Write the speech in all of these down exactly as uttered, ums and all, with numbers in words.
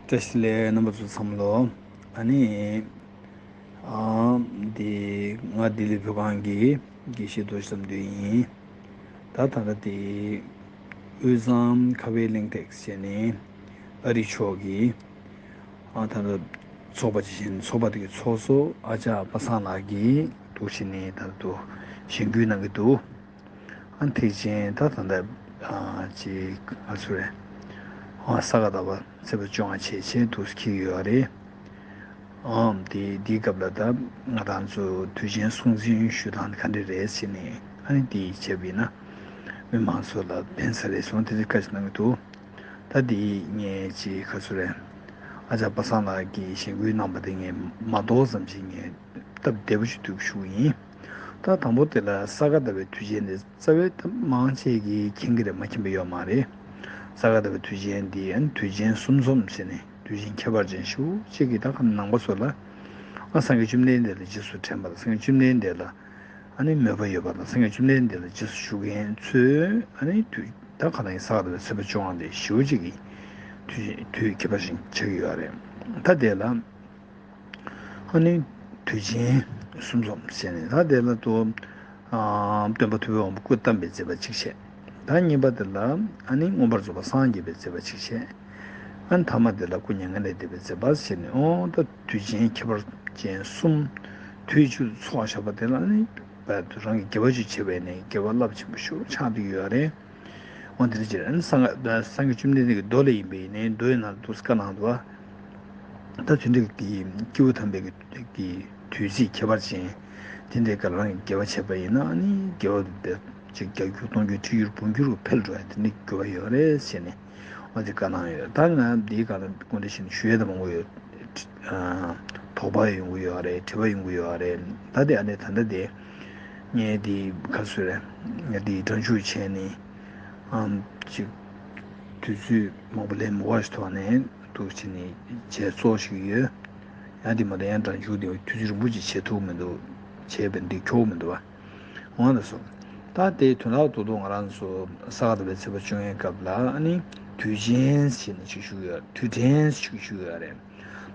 བཀྲ་ཤིས་བདེ་ལེགས། རྣམ་པ་ཚོ་ཚང་མ་ལོ། ཨ་ནི། ཨ། འདི་ང་ལྡི་ལི་བོད་ཁང་གི་དགེ་བཤེས་རྡོ་རྗེ་བསམ་འདུན་ཡིན། ད་ད་ལྟ་དེ་དབུས་གཙང་ཁ་བའི་གླེང་སྟེགས་བྱས་ནས་ཨ་རི་ཕྱོགས་ཀྱི། ཨ། ད་ལྟ་ཚོགས་པ་ཅིག་བཞིན་ཚོགས་པ་དེ་གི་ཚོགས་གཙོ་ཨ་ཅག་པ་སངས་ལགས་ཀྱིས་འདུག་བྱས་ནས་ད་ལྟ་གཞེན་སྐུལ་གནང་གི་འདུག་ཨ། ཐེག་ཆེན་ད་ད་ལྟ། ཨ། ཅིག་ང་ཚོ་རེད། ཨ། ས་ག་ཟླ་བ་ཚེས་པ་བཅོ་ལྔ་བྱས་བྱས་འདུག་འཁེལ་གྱི་ཡོད་རེད། ཨམ། དེ་དེའི་སྐབས་ལ་ད་ང་རང་ཚོ་དུས་ཆེན་སྲུང་བརྩི་ཞུ་སྟངས་ག་འདྲ་རེད་ཟེར་ནས་ཨ་ནི་དེ་བྱས་པ་ཡིན་ན། མི་མང་ཚོ་ལ་ཕན་ས་རེད་གསུངས་དེ་འདྲ་བཀའ་ཞིག་གནང་གི་འདུག་ད་དེ་ངས་ཅིག་ག་ཚོད་རེད། ཨ་ཅག་པ་སངས་ལགས་ཀྱིས་གཞེན་སྐུལ་གནང་པ་དེ་ངས་མ་དོ་ཙམ་ཞིག་ངས་སྟབས་བདེ་པོ་ཞིག་འདུག་ཞུ་གི་ཡིན། ད་དང་པོ་དེ་ལ་ས་ག་ཟླ་བའི་དུས་ཆེན་དེ་རྩ་བའི་ད་མང་ཆེ་གིས་མཁྱེན་གྱི་རེད། མ་མཁྱེན་པ་ཡོད་མ་རེད། ས་ག་ཟླ་བའི་དུས་ཆེན་འདི་ཨ་ནི་དུས་ཆེན་གསུམ་འཛོམས་ཟེར་ནས་དུས་ཆེན་ཁྱད་པར་ཅན་ཞེ་པོ་ཅིག་གི་ད་ག་ནང་པ་ཚོ་ལ། ཨ། སངས་རྒྱས་བཅོམ་ལྡན་འདས་ལ་རྗེས་སུ་དྲན་པ་དང་སངས་རྒྱས་བཅོམ་ལྡན་འདས་ལ་ཨ་ནི་མོས་པ་ཡོད་པ་དང་སངས་རྒྱས་བཅོམ་ལྡན་འདས་ལ་རྗེས་སུ་ཞུགས་མཁན་ཚོས་ཨ་ནི་དུས་ད་ག་ནང་ས་ག་ཟླ་བའི་ཚེས་པ་བཅོ་ལྔ་དེ་ཞེ་པོ་ཅིག་གི་དུས་དུས་ཁྱད་པར་ཅན་ཆགས་ཀྱི་ཡོད་རེད། ད་དེ་ལ། ཨ་ནི་དུས་ཆེན་གསུམ་འཛོམས་བྱས་ནས་ད་དེ་ལ་ཏོ། ཨ། སྟོན་པ་ཐུབ་པའི་དབང་པོ་སྐུ་བལྟམས་པའི་མཛད་པ་གཅིག་བྱས། ད་གཉིས་པ་དེ་ལ་ཨ་ནི་མངོན་པར་རྫོགས་པར་སངས་རྒྱས་པའི་མཛད་པ་གཅིག་བྱས། ཨ་ནི་ཐ་མ་དེ་ལ་སྐུ་མྱ་ངན་ལས་འདས་པའི་མཛད་པ་ཟེར་ནས། ཨོ། ད་དུས་ཆེན་ཁྱད་པར་ཅན་གསུམ་དུས་གཅིག་ཏུ་ཚོགས་བཞག་པ་དེ་ལ་ཨ་ནི་རང་གི་དགེ་བ་ཅིག་བྱས་པས་ནས་དགེ་བ་རླབས་ཆེན་པོ་ཞེ་པོ་ཆགས་བསྡད་ཡོད་རེད། འོ་དེ་འདྲ་ཅིག་རེད། སངས་སངས་རྒྱས་བཅོམ་ལྡན་འདས་ཀྱི་མདོ་ལ་ཡིན་པ་ཡིན་ནའི་མདོ་ཡི་ནང་དུ་བཀའ་གནང་འདུག་བ། ད་དེ་འདྲ་གི་སྐྱེས་བུ་དམ་པའི་གི་དུས་ཚིགས་ཁྱད་པར་ཅན་དེ་འདྲའི་སྐབས་རང་གིས་དགེ་བ་བྱས་པ་ཡིན་ན་ཨ་ནི་དགེ་བ་དེ་ཅིག་བརྒྱ་འགྱུར་སྟོང་འགྱུར་ཁྲི་འགྱུར་འབུམ་འགྱུར་འཕེལ་འགྲོ་ཡ་དེ་འདྲའི་དགོས་པ་ཡོད་རེད་ཟེར་ནས་འོ་དེ་བཀའ་གནང་ཡོད། ད་ང་འདིའི་སྒང་ལ་སྐུ་འདྲ་ཞིག་ཞུ་ཡ་ད་མང་པོ་ཡོད། ཨ། དོགས་པ་ཡོང་གི་ཡོད་རེད། དྲི་བ་ཡོང་གི་ཡོད་རེད། ད་དེ་ཨ་ནི་ད་ལྟ་དེ་ངས་དེ་ག་ཚོད་རེད། ངས་དེ་སྒྲ་འཇུག་བྱས་ནས། ཨམ། ཅིག་དུས་ཚོད་མང་པོ་ལེན་མི་དགོས་ཤིག་ཐོག་ནས་འདུག་བྱས་ནས་བྱས་ཚོགས་ཤིག་ཡོད། ཡང་དེ་མ་གཏོགས་ཡང་སྒྲ་འཇུག་དེ་དུས་ཚོད་རིང་པོ་ཅིག་བྱེད་ཐུབ་མི་འདུག་བྱས་པས་འདི་ཁྱོག་མི་འདུག་བ། འོ་ན་སོ། ད་དེ་དོན་དག་རྡོག་རྡོག་ང་རང་ཚོ་ས་ག་ཟླ་བའི་ཚེས་པ་བཅོ་ལྔའི་སྐབས་ལ་ཨ་ནི་དུས་ཆེན་ཟེར་ནས་ཅིག་ཞུ་གི་ཡོད། དུས་དྲན་ཅིག་ཞུ་གི་ཡོད་རེད།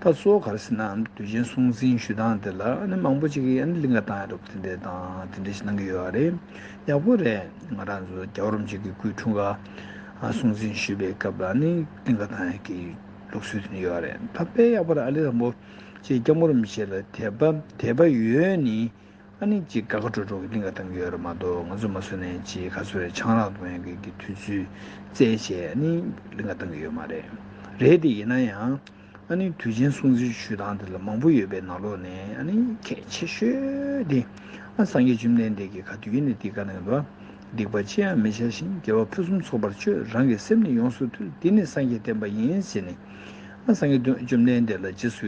ད་གཙོ་བོ་ག་རེ་ཟེར་ན་དུས་ཆེན་སྲུང་བརྩི་ཞུ་སྟངས་དེ་ལ་ཨ་ནི་མང་པོ་ཅིག་གིས་ཨ་ནི་གླིང་ག་བཏང་ཡ་འདྲ་པོ་དེ་འདྲ་དང་དེ་འདྲ་ཞིག་གནང་གི་ཡོད་རེད། ཡག་པོ་རེད། ང་རང་ཚོ་རྒྱལ་བ་རིན་པོ་ཆེ་གི་སྐུའི་འཁྲུངས་སྐར་སྲུང་བརྩི་ཞུ་བའི་སྐབས་ལ་ཨ་ནི་གླིང་ག་བཏང་ཡ་གི་ལུགས་སྲོལ་དེ་འདྲ་ཡོད་རེད། ད་དཔེ་ཡག་པོ་རེད། ཨ་ལེ་དང་པོ་ཅིག་སྐྱབས་མགོན་རིན་པོ་ཆེ་ལ་དད་པ་དད་པ་ཡོད་ནི། ཨ་ནི་ཅིག་དགའ་དགའ་སྤྲོ་སྤྲོ་གི་གླིང་ག་བཏང་གི་ཡོད་རེད་མ་གཏོགས་ང་ཚོ་མ་སུ་ནས་ཅིག་ག་ཚོད་རེད། ཆང་རག་འཐུང་ཡག་གི་གི་དུས་ཚོད་བཙལ་བྱས་ཨ་ནི་གླིང་ག་བཏང་གི་ཡོད་མ་རེད། རེད་དེ་ཡིན་ན་ཡང་ཨ་ནི་དུས་ཆེན་སྲུང་བརྩི་ཞུ་སྟངས་དེ་ལ་མང་པོ་ཡོད་པའི་ནང་ལོགས་ནས་ཨ་ནི་གལ་ཆེ་ཤོས་དེ་ཨ་སངས་རྒྱས་བཅོམ་ལྡན་འདས་ཀྱིས་ག་དུས་ཡིན་ནའི་དེ་ག་ནང་ལ་སྡིག་པ་ཅི་ཡང་མི་བྱ་ཞིང་དགེ་བ་ཕུན་སུམ་ཚོགས་པར་སྤྱོད། རང་གི་སེམས་ནི་ཡོངས་སུ་ཐུལ། འདི་ནི་སངས་རྒྱས་བསྟན་པ་ཡིན་ཟེར་ནས་ཨ་སངས་རྒྱས་བཅོམ་ལྡན་འདས་ལ་རྗེས་སུ་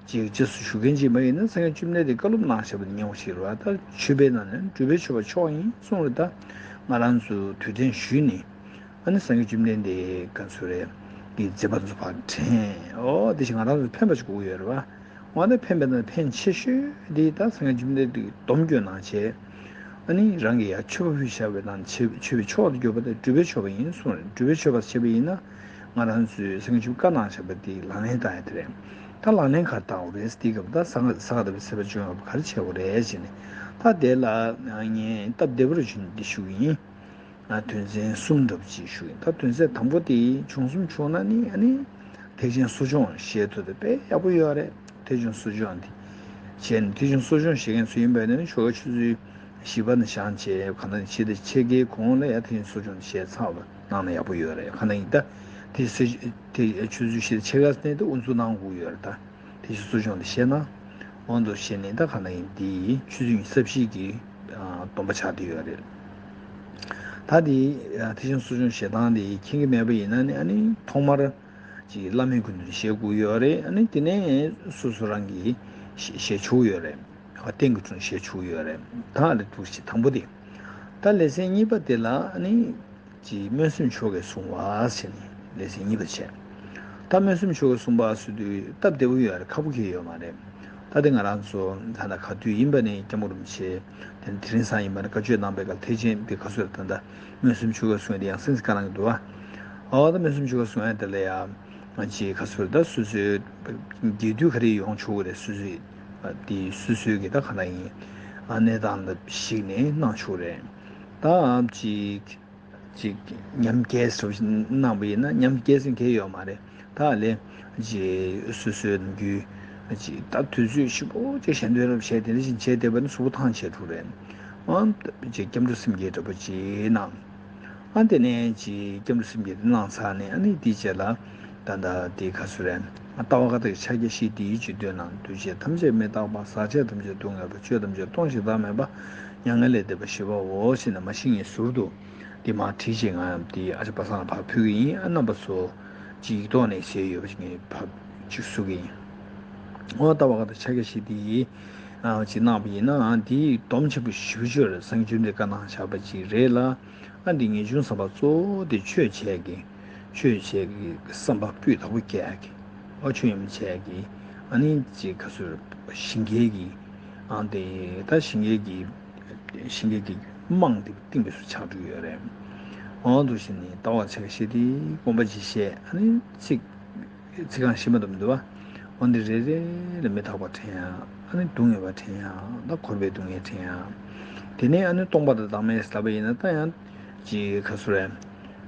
ཅིག་རྗེས་སུ་ཞུ་མཁན་ཅིག་མ་ཡིན་ན་སངས་རྒྱས་བཅོམ་ལྡན་འདས་བཀའ་སློབ་གནང་བཞག་པ་དེ་སྙན་པོ་ཞིག་རེད་བ། ད་མཆོད་པའི་ནང་ནས་སྒྲུབ་པས་མཆོད་པ་མཆོག་ཡིན་གསུངས་རེད། ད་ང་རང་ཚོ་དུས་དྲན་ཞུས་ནས་ཨ་ནི་སངས་རྒྱས་བཅོམ་ལྡན་འདས་ག་ཚོད་རེད་ཀྱི་མཛད་པ་ཚོ་ཕར་དྲན། ཨོ་དེ་བཞིན་ང་རང་ཚོ་ཕན་པ་ཞིག་དགོས་ཀྱི་ཡོད་རེད་བ། འོ་ན་ཕན་པའི་ནང་ཕན་ཆེ་ཤོས་དེ་ད་སངས་རྒྱས་བཅོམ་ལྡན་འདས་ཀྱི་སྡོམ་བརྒྱབ་གནང་བྱས། ཨ་ནི་རང་གིས་ཡར་མཆོད་པ་ཕུལ་བཞག་པའི་ནང་མཆོད་མཆོད་པའི་མཆོག་ཏུ་གྱུར་པ་དེ་སྒྲུབ་པའི་མཆོད་པ་ཡིན་གསུངས་རེད། སྒྲུབ་པའི་མཆོད་པ་བྱས་པ་ཡིན་ན་ང་རང་ཚོས་སངས་རྒྱས་བཅོམ་བཀའ་གནང་བཞག་པ་དེ་ལག་ལེན་བསྟར་ཡ་དེ་རེད། ད་ལག་ལེན་ག་རེ་བསྟར་དགོས་རེད་ཟེར་དུས་སྐབས་ད་ས་ག་ས་ག་ཟླ་བའི་ཚེས་པ་བཅོ་ལྔ་ག་རེ་བྱེད་དགོས་རེད་ཟེར་ནས་ད་དེ་ལ་ངས་སྟབས་བདེ་པོ་རེ་བྱུང་འདི་ཞུ་གི་ཡིན། ང་དོན་ཚན་གསུམ་འདྲ་པོ་ཅིག་ཞུ་ཡིན། ད་དོན་ཚན་དང་པོ་དེ་བྱུང་གསུམ་བྱུང་ན་ནི་ཨ་ནི་ཐེག་ཆེན་གསོ་སྦྱོང་བྱེད་ཐུབ་དེ་དཔེ་ཡག་པོ་ཡོད་རེད། ཐེག་ཆེན་གསོ་སྦྱོང་དེ་བྱས་ནས་ཐེག་ཆེན་གསོ་སྦྱོང་བྱེད་མཁན་ཚོ་ཡིན་པ་ནི་ཆོ་ག་ཆུ་ཚོད་བཞི་པ་ནས་བཞེངས་བྱས་གང་ལྟར་ཕྱི་ཟླ་ཕྱེད་ཀའི་གོང་ལ་ཡ་ཐེག་ཆེན་གསོ་སྦྱོང་དེ་བྱས་ཚར་བ་གནང་ན་ཡག་པོ་ཡོད་རེད། གང་ལྟར་ཡིན་ད་དེ་ཚེ་དེ་ཆུ་ཚོད་བཞི་དང་ཕྱེད་ཀ་ནས་དེ་དབུ་འཛུགས་གནང་དགོས་ཡོད་རེད་ད། དེ་བཞིན་གསོ་སྦྱོང་དེ་བཤད་ན། འོ་འདུག་བཤད་ནས་ད་ག་ན་ཡིན་དེ་ཆུ་ཚོད་ཉི་ཤུ་རྩ་བཞི་གི་སྡོམ་པ་ཆགས་བསྡད་ཡོད་རེད། ད་དེ་དེ་བཞིན་གསོ་སྦྱོང་བྱེད་སྟངས་དེ་མཁྱེན་གྱི་མེད་པ་ཡིན་ན་ནི་ཨ་ནི་ཐོག་མར་ཅིག་བླ་མའི་སྐུ་མདུན་བཤད་དགོས་ཡོད་རེད། ཨ་ནི་དེ་ནས་སོ་སོ་རང་གིས་བཤད་ཆོག་ཡོད་རེད། རྟེན་གྱི་དྲུང་བཤད་ཆོག་ཡོད་རེད། ད་ལས་འདུག་ཅིག་དང་པོ་དེ། ད་ལེ་ཚན་གཉིས་པ་དེ་ལ་ཨ་ནི། ཅིག་སྨོན་སེམས་ཆོ་གས་བཟུང་བ་ཟེར་ནས་ལེ་ཚན་གཉིས་པ་བྱས། ད་སྨོན་སེམས་ཆོ་གས་བཟུང་བ་ཟེར་དུས་སྟབས་བདེ་པོ་ཡོད་རེད། ཁག་པོ་གང་ཡང་ཡོད་མ་རེད། ད་དེ་ང་རང་ཚོ་ད་ལྟ་ག་དུས་ཡིན་པ་ནས་སྐྱབས་མགོན་རིན་པོ་ཆེ་དེ་དེ་རིང་སང་ཡིན་པ་ནས་བཀའ་ཆོས་གནང་པའི་སྐབས་ཐེག་ཆེན་པའི་ག་ཚོད་ད་ལྟ་སྨོན་སེམས་ཆོ་གས་བཟུང་ཡ་དེ་ཡང་སེམས་སུ་བཀའ་གནང་གི་འདུག་བ། ཨོ་ད་སྨོན་སེམས་ཆོ་གས་བཟུང་ཡ་དེ་ལ་ཡང་ ཅིག་ག་ཚོད་ད་སོ་སོའི་རྒྱས་བསྡུས་ག་རེ་ཡོང་ཆོག་གི་རེད། སོ་སོའི་དེ་སོ་སོའི་གི་ད་ག་ན་ཡིན་གནས་སྟངས་ལ་གཞིགས་ནས་གནང་ཆོག་རེད། ད་ཅིག་ཅིག་ཉམས་རྒྱས་སུ་གནང་པ་ཡིན་ན་ཉམས་རྒྱས་ཟིན་གལ་ཡོད་མ་རེད། ད་ལས་ཅིག་སོ་སོའི་ནམ་རྒྱུན་ཅིག་ད་དུས་ཚོད་ཞིབ་པོ་ཅིག་ཞལ་འདོན་རབས་བྱས་དེ་འདྲ་ཞིག་བྱས་བསྡད་པ་ནི་གཟུགས་པོ་ཐང་ཆད་འགྲོ་རེད། ཨང་ཅིག་སྐྱབས་འགྲོ་སེམས་བསྐྱེད་འདྲ་པོ་ཅིག་གནང་། ཨ་དེ་ནས་ཅིག་སྐྱབས་འགྲོ་སེམས་བསྐྱེད་དེ་གནང་ཚར་ནས་ཨ་ནི་དེའི་རྗེས་ལ་ད་ལྟ་དེ་ག་ཚོད་རེད། ལྟ་བ་བཀའ་རྟགས་ཀྱི་ཕྱག་རྒྱ་བཞི་དེའི་བཅུད་བསྡུས་ནང་འདུ་བྱེད་ཐམས་ཅད་མི་རྟག་པ། ཟག་བཅས་ཐམས་ཅད་སྡུག་བསྔལ་བ། ཆོས་ཐམས་ཅད་སྟོང་ཞིང་བདག་མེད་པ། མྱ་ངན་ལས་འདས་པ་ཞི་བའོ་ཞེས་ནས་མ་ཤི་ངེས་ཟུར་དུ་དེ་མར་བྲིས་བྱས་ང་དེ་ཨ་ཅག་པ་སངས་ལ་ཕར་ཕུལ་གི་ཡིན། ཨ་རྣམ་པ་ཚོ་ཅིག་ཡིག་ཐོག་ནས་བཞེས་ཡོད་པ་ཞིག་ངས་ཕར་ཅིག་བསུ་གི་ཡིན། འོ་ལྟ་བ་བཀའ་རྟགས་ཕྱག་རྒྱ་བཞི་དེ་ཨ་ཅིག་གནང་བ་ཡིན་ན་ཨ་དེའི་སྡོམ་ཆེན་པོ་ཞེ་པོ་ཅིག་ཡོད་རེད། སངས་རྒྱས་བཅོམ་ལྡན་འདས་བཀའ་གནང་བཞག་པ་ཅིག་རེད་ལ། ཨ་འདི་ངེས་འབྱུང་བསམ་པ་གཙོ་བོ་དེ་ཆོས་བྱས་ཀྱི་ཆོས་བྱས་ཀྱི་བསམ་པ་སྤུས་དག་པོ་སྐྱེ་ཡག་གི་ཨོ་ཆོས་ཉམས་བྱས་ཀྱི་ཨ་ནི་ཅིག་ག་ཚོད་ཞིང་ཁའི་གི་ཨ་འདི་ད་ཞིང་ཁའི་གི་ཞིང་ཁའི་གི་རྨང་དེ་བཏིང་བའི་ཚུལ་ཆགས་འགྲོ་ཡོད་རེད། འོ་འདུག་བཞིན་ནི་ལྟ་བ་ཆ་ཤས་དེ་དགོངས་པ་ཅིག་བཞེས་ཨ་ནི་ཚིག་ཚིག་རྐང་བཞི་མ་འདུམ་འདུག་བ། འོ་འདི་རེ་རེ་ལ་མི་རྟག་པ་དྲན་ཡག་ཨ་ནི་སྡུག་བསྔལ་བ་དྲན་ཡག་ད་འཁོར་བའི་སྡུག་བསྔལ་དྲན་ཡག་དེ་ནས་ཨ་ནི་སྟོང་པ་དང་བདག་མེད་ཟེར་ལབ་པ་ཡིན་ན་ད་ཡང་ཅིག་ག་ཚོད་རེད།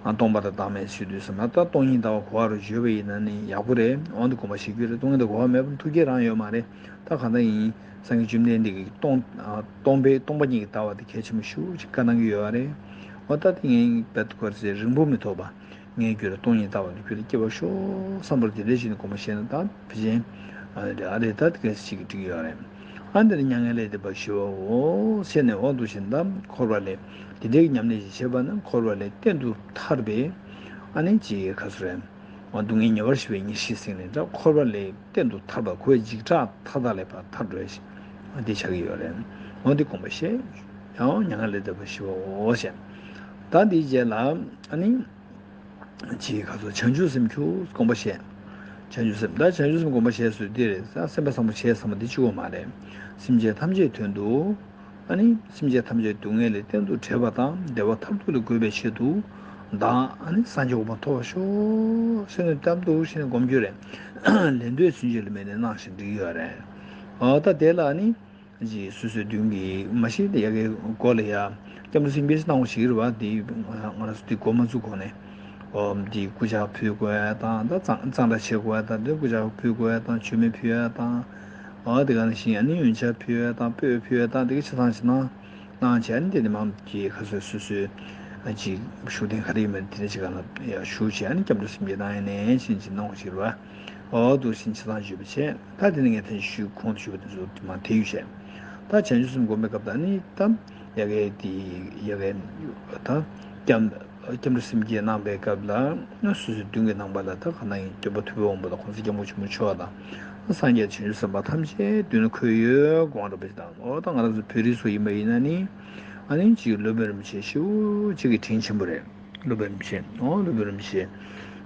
ཨ་སྟོང་པ་དང་བདག་མེད་ཞུ་དུས་ཙམ་ན་ད་སྟོང་ཉིད་ལྟ་བ་གོ་བ་རུ་བརྗོད་པ་ཡིན་ན་ནི་ཡག་པོ་རེད། འོ་འདི་དགོངས་པ་བཞེས་རྒྱུ་རེད། སྟོང་ཉིད་ལྟ་བ་གོ་བ་མེད་པ་ཐུགས་བསྐྱེད་རང་ཡོད་མ་རེད། ད་གང་ལྟར་ཡིན་སངས་རྒྱས་བཅོམ་ལྡན་འདས་ཀྱིས་སྟོང་ཨ་སྟོང་པའི་སྟོང་པ་ཉིད་ཀྱི་ལྟ་བ་དེ་གལ་ཆེན་པོ་ཞེ་པོ་ཅིག་བཀའ་གནང་གི་ཡོད་རེད། འོ་ད་དེ་ངས་བེད་ཁོར་ཚེ་རིང་པོ་མི་ཐོགས་པ། ངའི་རྒྱུད་ལ་སྟོང་ཉིད་ལྟ་བ་འདི་རྒྱུད་ལ་སྐྱེ་བར་ཤོག་བསམ་པར་དེ་འདྲ་ཞིག་ནས་དགོངས་པ་བཞེས་ན་ད་ཕལ་ཆེན་ཨ་རེ་ད་དེ་ག་ཞིག་གིས་འགྲིག་ཡོད་རེད། ཨ་འདིར་མྱ་ངན་ལས་འདས་པ་ཞི་བའོ་ཞེས་ནས་འོ་འདུག་བཞིན་ད་འཁོར་བ་ལས་དེ་འདྲའི་ཉམས་ལེན་ཞིག་བྱེད་པ་ན་འཁོར་བ་ལས་གཏན་དུ་ཐར་པའི་ཨ་ནི་ཅིག་ག་ཚོད་རེད། འོ་སྡུག་བསྔལ་ཉེ་བར་ཞི་བའི་ཉེར་ཞི་ཟེར་ནས་ད་འཁོར་བ་ལས་གཏན་དུ་ཐར་པ་ཁོའི་འཇིགས་སྐྲག་མཐའ་དག་ལས་ཕར་ཐར་འགྲོ་ཡ་ཞིག་འདི་ཆགས་ཀྱི་ཡོད་རེད། འོ་འདི་དགོངས་པ་བཞེས་ཡང་མྱ་ངན་ལས་འདས་པ་ཞི་བའོ་ཞེས་ད་འདིའི་རྗེས་ལ་ཨ་ནི། ཅེས་ཁ་སོ་བྱང་ཆུབ་སེམས་ཁྱོད་དགོངས་པ་བཞེས། བྱང་ཆུབ་སེམས་ད་བྱང་ཆུབ་སེམས་དགོངས་པ་བཞེས་སུ་འདི་རེད། ས་སེམས་པ་བཟང་པོ་བྱས་བསམ་པ་འདི་གཅིག་པོ་མ་རེད། སེམས་ཅན་ཐམས་ཅད་དོན་དུ། ཨ་ནི་སེམས་ཅན་ཐམས་ཅད་སྡུག་བསྔལ་ལས་གཏན་དུ་བྲལ་བ་དང་བདེ་བ་མཐར་ཐུག་ལ་འགོད་པའི་ཆེད་དུ། བདག་ཨ་ནི་སངས་རྒྱས་གོ་འཕང་ཐོབ་པར་ཤོག་ཟེར་ནས་གཏམ་འདུག་ཞེས་ནས་སྒོམ་རྒྱུ་རེད། ལེན་འདོད་ཚུན་ཆད་ལ་དམིགས་ནས་གནང་ཞིང་འགྲིག་ཡོད་རེད། འོ་ད་དེ་ལ་ཨ་ནི། ཅིག་སོ་སོའི་མདུན་གྱི་མ་གཞི་དེ་ཡ་གའི་སྒོ་ལ་ཡ། སྐྱབས་འགྲོ་སེམས་བསྐྱེད་ཅིག་གནང་བ་ཞིག་རེད་བ། དེ་ང་རང་ཚོ་དེ་འགོ་མ་བཙུགས་གོང་ནས། ཨོ་དེ་སྐུ་ཕྱག་ཕུལ་དགོས་ཡ་དང་ད་གཙང་གཙང་སྦྲ་བྱེད་དགོས་ཡ་དང་དེ་སྐུ་ཕྱག་ཕུལ་དགོས་ཡ་དང་མཆོད་མེ་ཕུལ་ཡ་དང་། ཨོ་དེ་ག་ནང་བཞིན་ཨ་ནི་འོན་ཆ་ཕུལ་ཡ་དང་སྤོས་ཕུལ་ཡ་དང་དེ་ག་ཆ་ཚང་ཞིག་གནང་། གནང་བྱས་ཨ་ནི་དེ་ནས་མང་གི་ཁ་སོ་སོ་སོའི་ཅིག་བཞུགས་གདན་ག་རེ་ཡིན་མིན་དེ་འདྲ་ཅིག་ག་ལ་ཡ་བཞུགས་བྱས་ཨ་ནི་སྐྱབས་འགྲོ་སེམས་བསྐྱེད་གནང་ཡ་ནས་བཞིན་ཅིག་གནང་བ་ཞིག་རེད་བ། འོ་འདུག་བཞིན་ཆ་ཚང་བརྗོད་པ་བྱས། ད་དེ་ནི་ངས་ཐེངས་ཤིག་གོང་དུ་ཞུས་པ་དེ་ཚོ་མ་དེ་ཡུལ་བཤད། ད་བྱང་ཆུབ་སེམས་སྒོམ་པའི་སྐབས་དང་ནི་ད་ཡ་གའི་དེ་ཡ་གའི་ད་སྐྱབས་སྐྱབས་འགྲོ་སེམས་བསྐྱེད་གནང་པའི་སྐབས་ལ་སོ་སོའི་མདུན་གྱི་ནང་པ་ལ་ད་ག་ན་ཡིན་སྟོན་པ་ཐུབ་པའི་དབང་པོ་དང་གོང་ས་སྐྱབས་མགོན་ཆེན་པོ་མཆོག་དང་སངས་རྒྱས་བྱང་ཆུབ་སེམས་དཔའ་ཐམས་ཅད་མདུན་ལ་འཁོད་ཡོད་དགོངས་རབ་པ་ཞིག་དང་། འོ་ད་ང་རང་ཚོ་བོད་རིགས་ཚོ་ཡིན་པ་ཡིན་ན་ནི་ཨ་ནི་ཅིག་སློབ་དཔོན་རིན་པོ་ཆེ་ཞེ་པོ་ཅིག་གི་དྲིན་ཆེན་པོ་རེད། སློབ་དཔོན་རིན་པོ་ཆེ། ཨོ་སློབ་དཔོན་རིན་པོ་ཆེ་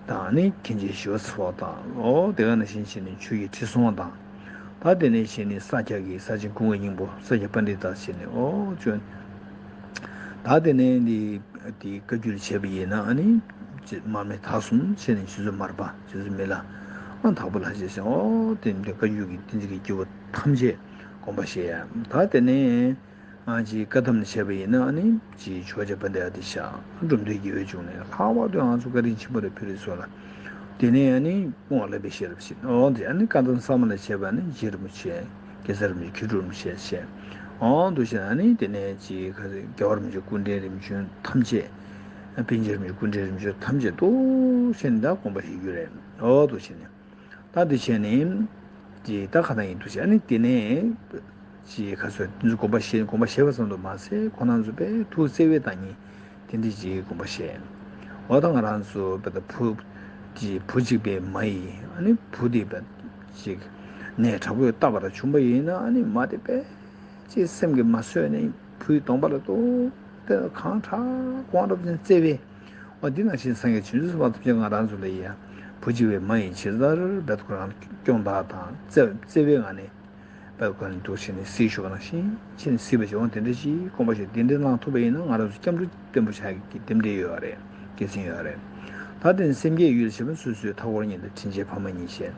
དང་ནི་མཁན་ཆེན་ཞི་བ་འཚོ་དང་། ཨོ་དེ་ག་ནང་བཞིན་བྱས་ནས་ཆོས་ཀྱི་ཁྲི་སྲོང་དང་། ད་དེ་ནས་བྱས་ནས་ས་སྐྱ་གི་ས་ཆེན་ཀུན་དགའ་སྙིང་པོ་ས་སྐྱ་པཎྜི་ཏ་བྱས་ནས་ཨོ་ཅོ། ད་དེ་ནས་འདི་དེ་བཀའ་བརྒྱུད་བྱས་པ་ཡིན་ན་ཨ་ནི་མར་མེ་དག་གསུམ་བྱས་ནས་རྗེ་བཙུན་མར་པ་རྗེ་བཙུན་མི་ལ་ཨ་དྭགས་པོ་ལྷ་རྗེ་ཟེར། ཨོ་དེ་འདི་བཀའ་བརྒྱུད་ཀྱི་བསྟན་འཛིན་གྱི་སྐྱེས་བུ་ཐམས་ཅད་དགོངས་པ་བཞེས་ཡ། ད་དེ་ནས། ང་ཅིག་བཀའ་གདམས་བྱས་པ་ཡིན་ན་ཨ་ནི་ཅིག་ཆོས་རྒྱལ་དཔལ་ལྡན་ཨ་ཏི་ཤ་འབྲོམ་སྟོན་དགེ་བའི་འབྱུང་གནས་ལྷག་པར་དུ་ང་ཚོ་བཀའ་དྲིན་ཆེན་པོ་རེད་བོད་རིགས་ཚོ་ལ། དེ་ནས་ཨ་ནི་སྐུ་ངོ་ལ་པའི་ཤེས་རབ་ཤིང་། འོ་དེ་ཨ་ནི་བཀའ་གདམས་གསར་མ་ལ་བྱས་པ་ཨ་ནི་རྗེ་རིན་པོ་ཆེ་གེ་སར་རིན་པོ་ཆེ་མཁས་གྲུབ་རིན་པོ་ཆེ་བྱས། འོ་འདུག་བྱས་ཨ་ནི་དེ་ནས་ཅིག་ག་རེ་རྒྱལ་བ་རིན་པོ་ཆེ་སྐུ་ཕྲེང་རིམ་བྱོན་ཐམས་ཅད། པཎ་ཆེན་རིན་པོ་ཆེ་སྐུ་ཕྲེང་རིམ་བྱོན་ཐམས་ཅད་འདུག་བྱས་ནས་ད་དགོངས་པ་བཞེས་རྒྱུ་རེད། འོ་འདུག་བྱས་ནས། ད་འདི་བྱས་ནས། ཅེས་ད་ག་ན་ཡིན་འདུག་བྱས་ཨ་ནི་དེ་ནས། ཅེས་ཁ་སོ་འདི་ཚོ་དགོངས་པ་བཞེས་དགོངས་པ་བཞེས་པ་ཙམ་དུ་མ་ཟད་ཁོང་རྣམ་ཚོ་དཔེ་ཐུགས་བརྩེ་བའི་བདག་ཉིད་དེ་འདྲ་ཅིག་དགོངས་པ་བཞེས། འོ་ད་ང་རང་ཚོ་དཔེ་ད་བུ། ཅེས་བུ་གཅིག་པའི་མ་ཡིས་ཨ་ནི་བུ་དེ་དཔེ་ཅིག་ནད་དྲག་པོས་བཏབ་པ་འདྲ་བྱུང་པ་ཡིན་ན་ཨ་ནི་མ་དེ་དཔེ་ཅིག་སེམས་ཀྱིས་མ་བཟོད་ནས་བུའི་གདོང་པ་ལ་ཏོག་ཙམ་གང་དྲག་དགོངས་རབ་ཅིང་བརྩེ་བའི། འོ་འདི་ནང་བཞིན་སངས་རྒྱས་བྱང་ཆུབ་སེམས་དཔའ་ཐམས་ཅད་ང་རང་ཚོ་ལ་ཡ། བུ་གཅིག་པའི་མ་ཡིས་ཇི་ལྟར་འབད་ཁོ་རང་སྐྱོང་བདག་དང་བརྩེ་བརྩེ་བའི་ངང་ནས་འབད་ཁོ་རང་འདུག་བྱས་ནས་གཟིགས་ཞུ་བ་ནང་བཞིན་བྱས་ནས་གཟིགས་པ་ཅིག་འོ་དེ་འདྲ་ཞིག་དགོངས་པ་ཞིག་དེ་འདྲ་གནང་ཐུབ་པ་ཡིན་ན་ང་རང་ཚོ་སྐྱབས་འགྲོ་བརྟན་པོ་ཆགས་ཀྱི་རྟེན་འབྲེལ་ཡོད་རེད། དགེ་མཚན་ཡོད་རེད། ད་ ད་དེ་ནི་སེམས་བསྐྱེད་ཡུལ་ཞེས་པ་སོ་སོའི་མཐའ་འཁོར་ཉིད་ལ་དྲིན་ཅན་ཕ་མ་ཉིད་ཅེས།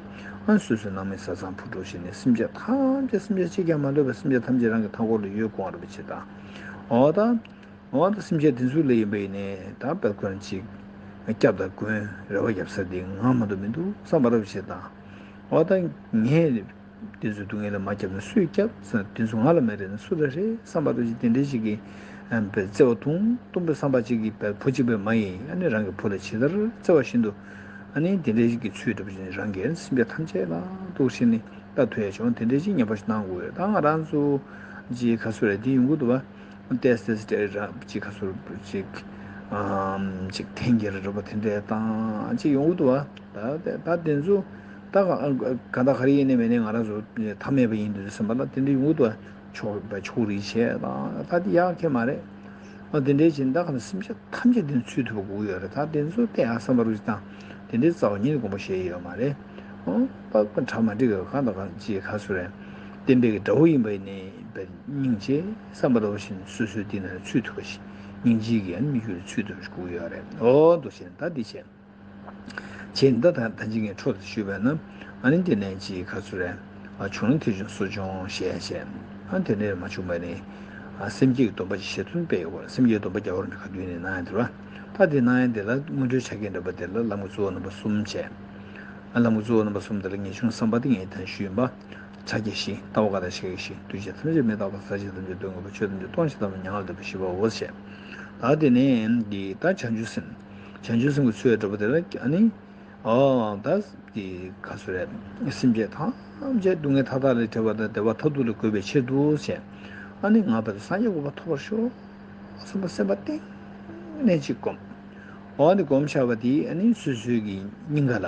ཨ་སོ་སོའི་སྣང་མེད་ཟས་གཙང་བུ་ཕྲུག་བཞིན་ནི་སེམས་ཅན་ཐམས་ཅད་སེམས་ཅན་གཅིག་ཀྱང་མ་ལུས་པར་སེམས་ཅན་ཐམས་ཅད་རང་གི་མཐའ་འཁོར་ལ་ཡོད་དགོངས་རབ་བྱེད་དང་། འོ་ད། འོ་ད་སེམས་ཅན་དེ་ཚོ་ལ་ཡིན་པ་ཡིན་ནའི་ད་དཔེ་ཁོ་ན་ཅིག་སྐྱབས་དང་མགོན་རེ་བ་རྒྱབ་ས་དེ་ང་མ་གཏོགས་མི་འདུག་བསམ་པ་རབ་བྱེད་དང་། འོ་ད་ངས་དེ་ཚོའི་སྡུག་བསྔལ་ལ་མ་བརྒྱབ་ན་སུས་བརྒྱབ་ཟེར། དེ་ཚོ་ང་ལ་མ་རེད་ན་སུ་ལ་རེད་བསམ་པ་རེད། ཅིག་དེ་འདྲའི་ཞིག་གི་བརྩེ་བ་དུང་དུང་པའི་བསམ་པ་ཅིག་གིས་བུ་གཅིག་པས་མ་ཡིན། ཨ་ནི་རང་གི་བུ་ལ་ཇི་ལྟར་བརྩེ་བ་བཞིན་དུ། ཨ་ནི་དེ་འདྲའི་ཞིག་གི་ཚུལ་འགྲུབ་བཞིན་རང་གི་སེམས་ཅན་ཐམས་ཅད་ལ་འདུག་བཞིན་ནི་ལྟ་ཐུབ་ཡ་བྱུང་། དེ་འདྲའི་ཅིག་ཉམས་པ་ཞིག་གནང་དགོས་ཡོད། ད་ང་རང་ཚོ་ཅིག་ག་ཚོད་རེད་དེ་ཡོང་གི་འདུག་བ། ཏེས་ཏེས་ཏེ་ར་ཅིག་ག་ཚོད་ཅིག་ཨམ་ཅིག་འཐེན་འཁྱེར་རེད་པ་དེ་འདྲའི་བཏང་ཅིག་ཡོང་གི་འདུག་བ། ད་དེ་ད་དེ་ཚོ་ད་ག་ག་ད་ག་རེ་ཡིན་ནའི་མེད་ནའི་ང་རང་ཚོ་ཐ་མལ་པ་ཡིན་དུས་ཙམ་པ་ལ་དེ་འདྲ་ཡོང་གི་འདུག་བ། ཕྱོགས་པ་ཕྱོགས་རིས་བྱས་ད་ད་དེ་ཡག་གི་མ་རེད། ཨ་དེ་འདྲའི་ཕྱིན་ད་ག་ན་སེམས་ཅན་ཐམས་ཅད་དེ་ཚུད་ཐུབ་པ་དགོས་ཡོད་རེད། ད་དེ་ཚོ་དེ་ཡང་བསམ་པ་རུ་ཅིག་བཏང་དེ་འདྲའི་རྩ་བ་ཉིད་ནས་དགོངས་པ་བཞེས་ཡོད་མ་རེད། ཨོ་པ་པ་གྲ་མ་འགྲིག་གི་གང་དང་གང་ཅིག་ག་ཚོད་རེད། བསྟན་པའི་གི་དགྲ་བོ་ཡིན་པ་ཡིན་ནའི་སྙིང་རྗེ་བསམ་པ་འདྲ་བོ་བཞིན་སོ་སོའི་འདི་ན་ཚུད་ཐུབ་པ་ཞིག་སྙིང་རྗེ་གི་ཨ་ནི་དམིགས་ཡུལ་ཚུད་ཐུབ་པ་ཞིག་དགོས་ཡོད་རེད། ཨོ་འདུག་བྱས་ད་འདི་བྱས། བྱས་ད་ད་ད་ཅི་ངས་འཕྲོ་དེ་ཞུས་པས་ན་ཨ་ནི་འདི་ནས་ཅིག་ག་ཚོད་རེད། ཨ་བྱུང་ན་ཐེ་ཆུང་གསོ་སྦྱོང་ཞེས་བྱས། ཨ་དེ་ནས་མ་བྱུང་བ་ནི་ཨ་སེམས་བསྐྱེད་ཀྱི་སྡོམ་པ་ཅིག་བཞེས་ཐུབ་པས་ཡོད་གོ། སེམས་བསྐྱེད་སྡོམ་པ་རྒྱལ་བ་རིན་པོ་ཆེ་ག་དུས་ནས་གནང་ཡ་འདི་རེད་བ། ད་དེ་གནང་ཡ་འདི་ལ་སྔོན་འགྲོའི་ཆ་རྐྱེན་འདྲ་པོ་འདི་ལ་ལམ་གྱི་གཙོ་བོ་རྣམ་པ་གསུམ་བྱས། ལམ་གྱི་གཙོ་བོ་རྣམ་པ་གསུམ་དེ་ལ་ངེས་འབྱུང་བསམ་པ་དེ་ངས་ད་ཞུས་ཡིན་པ། ཕྱག་རྒྱ་བཞི། ལྟ་བ་ཀ་དག་ཤེས་རྒྱ་བཞི། འདུས་བྱས་ཐམས་ཅད་མི་རྟག་པ། ཟག་བཅས་ཐམས་ཅད་སྡུག་བསྔལ་བ། ཆོས་ཐམས་ཅད་སྟོང་ཞིང་དག་པ། མྱ་ངན་ལས་འདས་པའི་ཤེས་པའོ་ཞེས། ད་དེ་ནས་འདི་ད་བྱང་ཆུབ་སེམས། བྱང་ཆུབ་སེམས་ཀྱི་ཚུལ་འདྲ་པོ་དེ་ལ་ཨ་ནི། ཨོ་ད་འདི་ག་ཚོད་རེད། སེམས་ཅན་ཐམས་ཅད་སྡུག་བསྔལ་མཐའ་དག་ལས་བྲལ་བ་དང་བདེ་བ་མཐར་ཐུག་ལ་འགོད་པའི་ཕྱིར་དུ་ཞེས། ཨ་ནི་ང་བས་སངས་རྒྱས་གོ་འཕང་ཐོབ་པར་ཤོག་བསམ་པ་སེམས་པ་གཏིང་ནས་ཅིག་བསྒོམ། འོ་འདི་སྒོམ་བཞག་པ་འདི་ཨ་ནི་སོ་སོའི་གི་སྙིང་ག་ལ་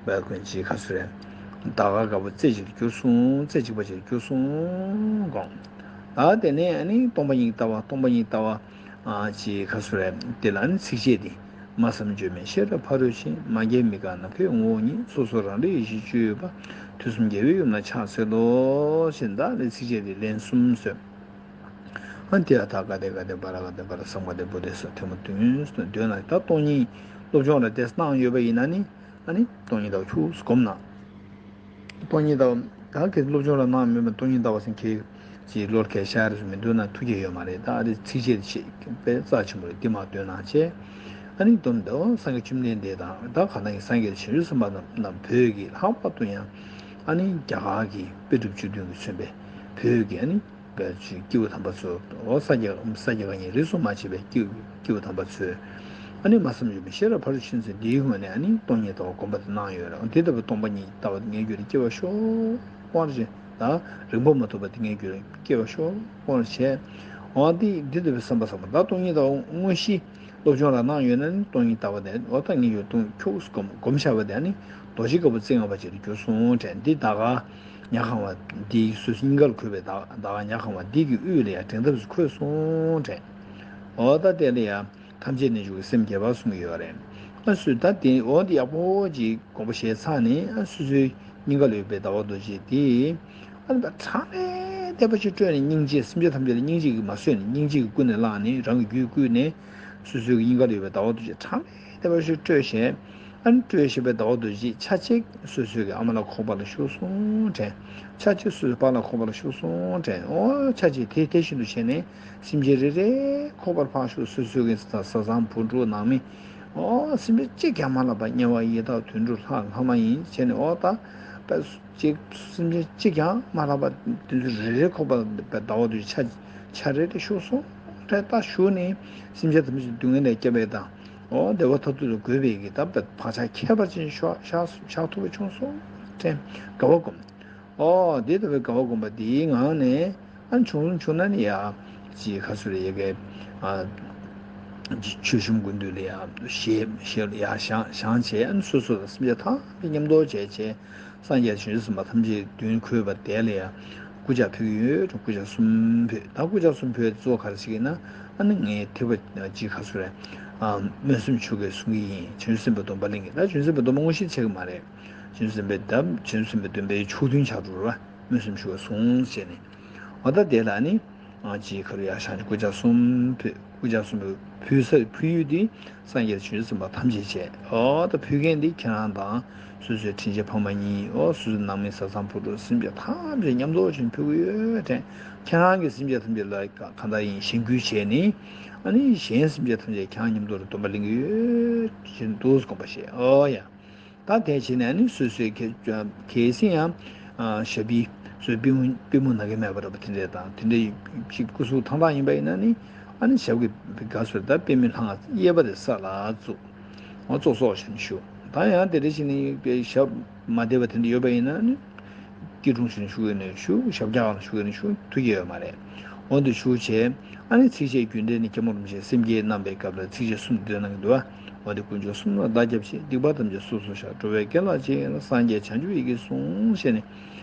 བས་ཀུན་གྱི་ག་ཚོད་རེད། ད་ག་དཀར་པོ་རྩེ་གཅིག་ཏུ་གྱུར་སོང་། རྩེ་གཅིག་པ་ཅིག་ཏུ་གྱུར་སོང་དགོངས། ད་དེ་ནས་ཨ་ནི་སྟོང་པ་ཉིད་ལྟ་བ། སྟོང་པ་ཉིད་ལྟ་བ་ཨ་ཅིག་ག་ཚོད་རེད། དེ་ལ་ཨ་ནི་ཚིགས་བཅད་འདི། སྨྲ་བསམ་བརྗོད་མེད་ཤེས་རབ་ཕ་རོལ་ཕྱིན། མ་སྐྱེས་མི་འགག་ནམ་མཁའི་ངོ་བོ་ཉིད། སོ་སོར་རང་གྲོལ་ཡེ་ཤེས་སྤྱོད་ཡུལ་པ། དུས་གསུམ་རྒྱལ་བའི་ཡུམ་ལ་ཕྱག་འཚལ་ལོ། ཞེས་ད་ནི་ཚིགས་བཅད་འདི་ལན་གསུམ་གསོལ། ཨ་ཏི་ཡ་ཐ་ག་ཏེ་ག་ཏེ་བ་ར་ག་ཏེ་བ་ར་སམ་ག་ཏེ་བོ་ཏེ་སོ་ཐེ་མོ་བདུན་སོ་བདུན་ལ་ད་སྟོང་ཉིད་སློབ་སྦྱོང་ལ་ཏེ་གནང་ཡོད་པ་ཡིན་ན་ནི་ཨ་ནི་སྟོང་ཉིད་ལྟ་བ་ཁྱུག་སྒོམ་ན། སྟོང་ཉིད་ལྟ་བ་ད་གི་སློབ་སྦྱོང་ལ་གནང་མེད་པ་སྟོང་ཉིད་ལྟ་བ་སེང་གེ་ཅིག་བློར་གལ་ཤར་རེ་སུ་མི་འདུག་ན་ཐུགས་ཀྱི་ཡོད་མ་རེད། ད་ཨ་རི་ཚིགས་བཅད་ཅིག་དཔེ་རྩ་ཆེན་པོ་རེད། འདི་མ་འདོན་ན་བྱས་ཨ་ནི་སྟོན་འདི་སངས་རྒྱས་བཅོམ་ལྡན་འདས་དང་ད་ག་ན་ཡི་སངས་རྒྱས་བྱང་ཆུབ་སེམས་དཔའ་རྣམས་བོད་ཀྱི་ལྷག་པར་དུ་ཡང་ཨ་ནི་རྒྱ་གར་གྱི་དཔེ་གྲུབ་བཅུ་བདུན་གྱིས་མཚོན་པའི་བོད་ཀྱི་ཨ་ནི། བའི་ཆོས་སྐྱེས་བུ་དམ་པ་ཚོ། འོ་ས་སྐྱ་ས་སྐྱ་ག་ཉིད་རིས་སུ་མ་ཆད་པའི་སྐྱེས་སྐྱེས་བུ་དམ་པ་ཚོས། ཨ་ནི་སྨྲ་བསམ་བརྗོད་མེད་ཤེས་རབ་ཕ་རོལ་ཕྱིན་ཚུལ་འདིའི་ངོས་ནས་ཨ་ནི་སྟོང་ཉིད་ལྟ་བ་སྒོམ་པ་དེ་གནང་ཡོད་རེད། འདི་ལྟ་བུའི་སྟོང་པ་ཉིད་ལྟ་བ་ངའི་རྒྱུད་ལ་སྐྱེ་བར་ཤོག་དབང་ཆེན་དང་རིང་པོ་མ་ཐུབ་པ་དེ་ངའི་རྒྱུད་ལ་སྐྱེ་བར་ཤོག་དབང་ཆེན། འོ་འདི་འདི་ལྟ་བུའི་བསམ་པ་བསམ་པ་ད་སྟོང་ཉིད་ལྟ་བ་དངོས་གཞི། སློབ་སྦྱོང་ལ་གནང་ཡོད་ན་ནི་སྟོང་ཉིད་ལྟ་བ་དེ་འོ་ད་ངེས་ཡོད་སྟོང་ཁྱོགས་སུ་སྒོམ་སྒོམ་བྱ་བ་དེ་ནི་རྡོ་རྗེ་དཀར་པོ་རྩེ་ལྔ་པ་ཅིག་ཏུ་གྱུར་སོང་དྲན། འདི་ད་ག་ཉ་གང་བ་འདི་སོ་སོ་སྙིང་གར་འཁོད་པའི་ད་ད་ག་ཉ་གང་བ་འདི་གི་དབུས་ལ་ཡང་འགྲེང་ཐག་ཅིག་འཁོད་སོང་དྲན། འོ་ད་དེ་ལ་ཡང་ཐམས་ཅད་གནས་འཇོག་གི་སེམས་བསྐྱེད་པ་གསུང་གི་ཡོད་རེད། ཨ་སུས་ད་དེ་འོ་འདི་ཡག་པོ་ཅིག་དགོངས་པ་བཞེས་ཚར་ནས་ཨ་སོ་སོའི་སྙིང་ག་ལ་ཡོད་པའི་ཟླ་བ་རྡོ་རྗེ་དེ། ཨ་ནི་ད་གྲངས་མེད་དད་པ་ཞིག་སྤྲོས་ནས་སྙིང་རྗེ་སེམས་ཅན་ཐམས་ཅད་ལ་སྙིང་རྗེ་གིས་མ་བཟོད་ནས་སྙིང་རྗེ་གིས་ཀུན་ནས་བསླངས་ནས་རང་གི་རྒྱུད་བསྐུལ་ནས་སོ་སོའི་སྙིང་ག་ལ་ཡོད་པའི་ཟླ་བ་རྡོ་རྗེ་གྲངས་མེད་དད་པ་ཞིག་སྤྲོས་བཞིན། ཨ་ནི་སྤྲོས་བཞིན་པའི་ཟླ་བ་རྡོ་རྗེ་ཆ་གཅིག་སོ་སོའི་གི་ཨ་མ་ལགས་ཁོག་པ་ལ་ཞུགས་སོང་དྲན། ཆ་གཅིག་སོ་སོའི་པཱ་ལགས་ཁོག་པ་ལ་ཞུགས་སོང་དྲན། ཨོ་ཆ་གཅིག་དེ་དེ་བཞིན་དུ་བྱས་ནས་སེམས་ཅན་རེ་རེ་ཁོག་པར་ཕར་ཞུགས། སོ་སོའི་གི་བཟའ་ཚང་བུ་ཕྲུག་ནང་མི་ཨོ་སེམས་ཅན་གཅིག་ཀྱང་མ་ལྷག་པ་དམྱལ་བ་ཡི་དྭགས་དུད་འགྲོ་ལྷ་ལྷ་མ་ཡིན་བྱས་ནས་ཨོ་ད་པ། ཅིག་སེམས་ཅན་གཅིག་ཀྱང་མ་ལྷག་པ་དེ་ཚོ་རེ་རེ་ཁོག་པ་ཟླ་བ་དུས་ཆ་ཆ་རེ་རེ་ཤོར་སོང་། རེ་ད་ཞུ་ནས་སེམས་ཅན་ཐམས་ཅད་སྡུག་བསྔལ་ལས་སྐྱབས་པའི་དང་། འོ་བདེ་བ་མཐར་ཐུག་ཏུ་འགོད་པའི་གི་ད་བག་ཆགས་ཁྱད་པར་ཅན་ཤོག་ཤག་ཤག་ཐུབ་པ་བྱུང་སོང་། དྲན་དགའ་བ་སྒོམ། འོ་དེ་ལྟ་བུའི་དགའ་བ་སྒོམ་པ་དེའི་ངང་ནས་ཨ་བྱུང་བྱུང་ན་ནི་ཡ་ཅིག་ག་ཚོད་རེ་ཡ་གི་ཨ་མཆོད་གཤོམ་དགོས་འདུག་ལ་ཡ་ཞེས་ཞེས་ལ་ཡ་བཞེངས་བཞེངས་བྱས་ཨ་སོ་སོ་དང་སེམས་ཅན་ཐམས་ཅད་མཉམ་དུ་བྱས་བྱས། སངས་རྒྱས་བྱང་ཆུབ་སེམས་དཔའ་ཐམས་ཅད་མདུན་འཁོད་པ་དེ་ལ་ཡང་སྐུ་ཕྱག་ཕུལ་གྱི་ཡོད། སྐུ་ཕྱག་གསུམ་ཕུལ། ད་སྐུ་ཕྱག་གསུམ་ཕུལ་གཙོ་བོ་ག་རེ་ཞིག་ཡིན་ན། ཨ་ནི་ངའི་ཐེག་པ་ཅིག་ག་ཚོད་རེད། ཨ་སྨོན་སེམས་ཆོ་གས་གསུང་གི་ཡིན། བྱང་ཆུབ་སེམས་དཔའི་སྡོམ་པ་ལེན་གྱི། ད་བྱང་ཆུབ་སེམས་དཔའི་སྡོམ་པ་དངོས་གཞི་ཆགས་ཀྱི་མ་རེད། བྱང་ཆུབ་སེམས་དཔའི་ད་བྱང་ཆུབ་སེམས་དཔའི་སྡོམ་པའི་ཕྱོགས་མཐུན་ཆགས་འགྲོ་ར། སྨོན་སེམས་ཆོ་གས་གསུང་བྱས་ནས། འོ་ད་དེ་ལ་ནི་ཨ་ཅིག་ག་རེ་ཡ་ཤང་སྐུ་ཕྱག་གསུམ་ཕུལ། སྐུ་ཕྱག་གསུམ་པོ་ཕུལ་ས་ཕུལ་ཡུལ་འདི་སངས་རྒྱས་བྱང་ཆུབ་སེམས་དཔའ་ཐམས་ཅད་བྱས། འོ་ད་ཕུལ་མཁན་འདི་ཁྱེད་རང་དང་སོ་སོའི་དྲིན་ཅན་ཕ་མ་གཉིས། འོ་སོ་སོའི་ནང་མི་བཟའ་ཚང་བུ་ཕྲུག་སེམས་ཅན་ཐམས་ཅད་མཉམ་དུ་བྱོན་ཕུལ་གྱི་ཡོད་དྲན། ཁྱེད་རང་གི་སེམས་ཅན་ཐམས་ཅད་ལ་གང་ལྟར་ཡིན་གཞན་བཀུར་བྱས་ནས། ཨ་ནི་གཞན་སེམས་ཅན་ཐམས་ཅད་ཁྱེད་རང་མཉམ་དུ་ལ་སྡོམ་པ་ལེན་གྱི་ཡོད་ཅེས་འདུག་དགོངས་པ་བཞེས། འོ་ཡ། ད་དེ་བྱས་ནས་ནི་སོ་སོའི་གལ་གལ་སྲིད་ཡང་ཞབས་པུས་སོའི་པུས་མོ་པུས་མོ་ན་གི་མེད་པ་འདྲ་པོ་དེ་འདྲས་དང་། དེ་འདྲས་ཅིག་སྐུ་གཟུགས་ཐང་ཐང་ཡིན་པ་ཡིན་ན་ནི། ཨ་ནི་ཞབས་ཀྱི་ག་ཟེར་ད་པུས་མོའི་ལྷ་ང་གཡས་པ་དེ་ས་ལ་བཙུགས། འོ་ཙོག་ཙོག་བྱས་ནས་བཞུགས། ད་ཡང་དེ་འདྲས་བྱས་ནས་ཞབས་མ་བདེ་བ་དེ་འདྲས་ཡོད་པ་ཡིན་ན་ནི། སྐྱིལ་ཀྲུང་བྱས་ནས་བཞུགས་ཡོད་ནས་བཞུགས། ཞབས་བཀྱག་ལ་བཞུགས་ཡོད་ནས་བཞུགས། ཐུགས་ཀྱི་ཡོད་མ་རེད། འོ་འདི་བཞུགས་བྱས། ཨ་ནི་ཚིགས་བཅད་རྒྱུད་འགྲེལ་ནས་སྐྱབས་མགོན་རིན་པོ་ཆེས་སེམས་བསྐྱེད་གནང་བའི་སྐབས་ལ་ཚིགས་བཅད་གསུམ་འདོན་གནང་གི་འདུག་བ། འོ་འདི་དཀོན་མཆོག་གསུམ་ལ་བདག་སྐྱབས་མཆི། སྡིག་པ་ཐམས་ཅད་སོ་སོར་བཤགས། འགྲོ་བའི་དགེ་ལ་རྗེས་བསྔོ། སངས་རྒྱས་བྱང་ཆུབ་ཡིད་ཀྱིས་ཟུངས། ཞེས་ནས།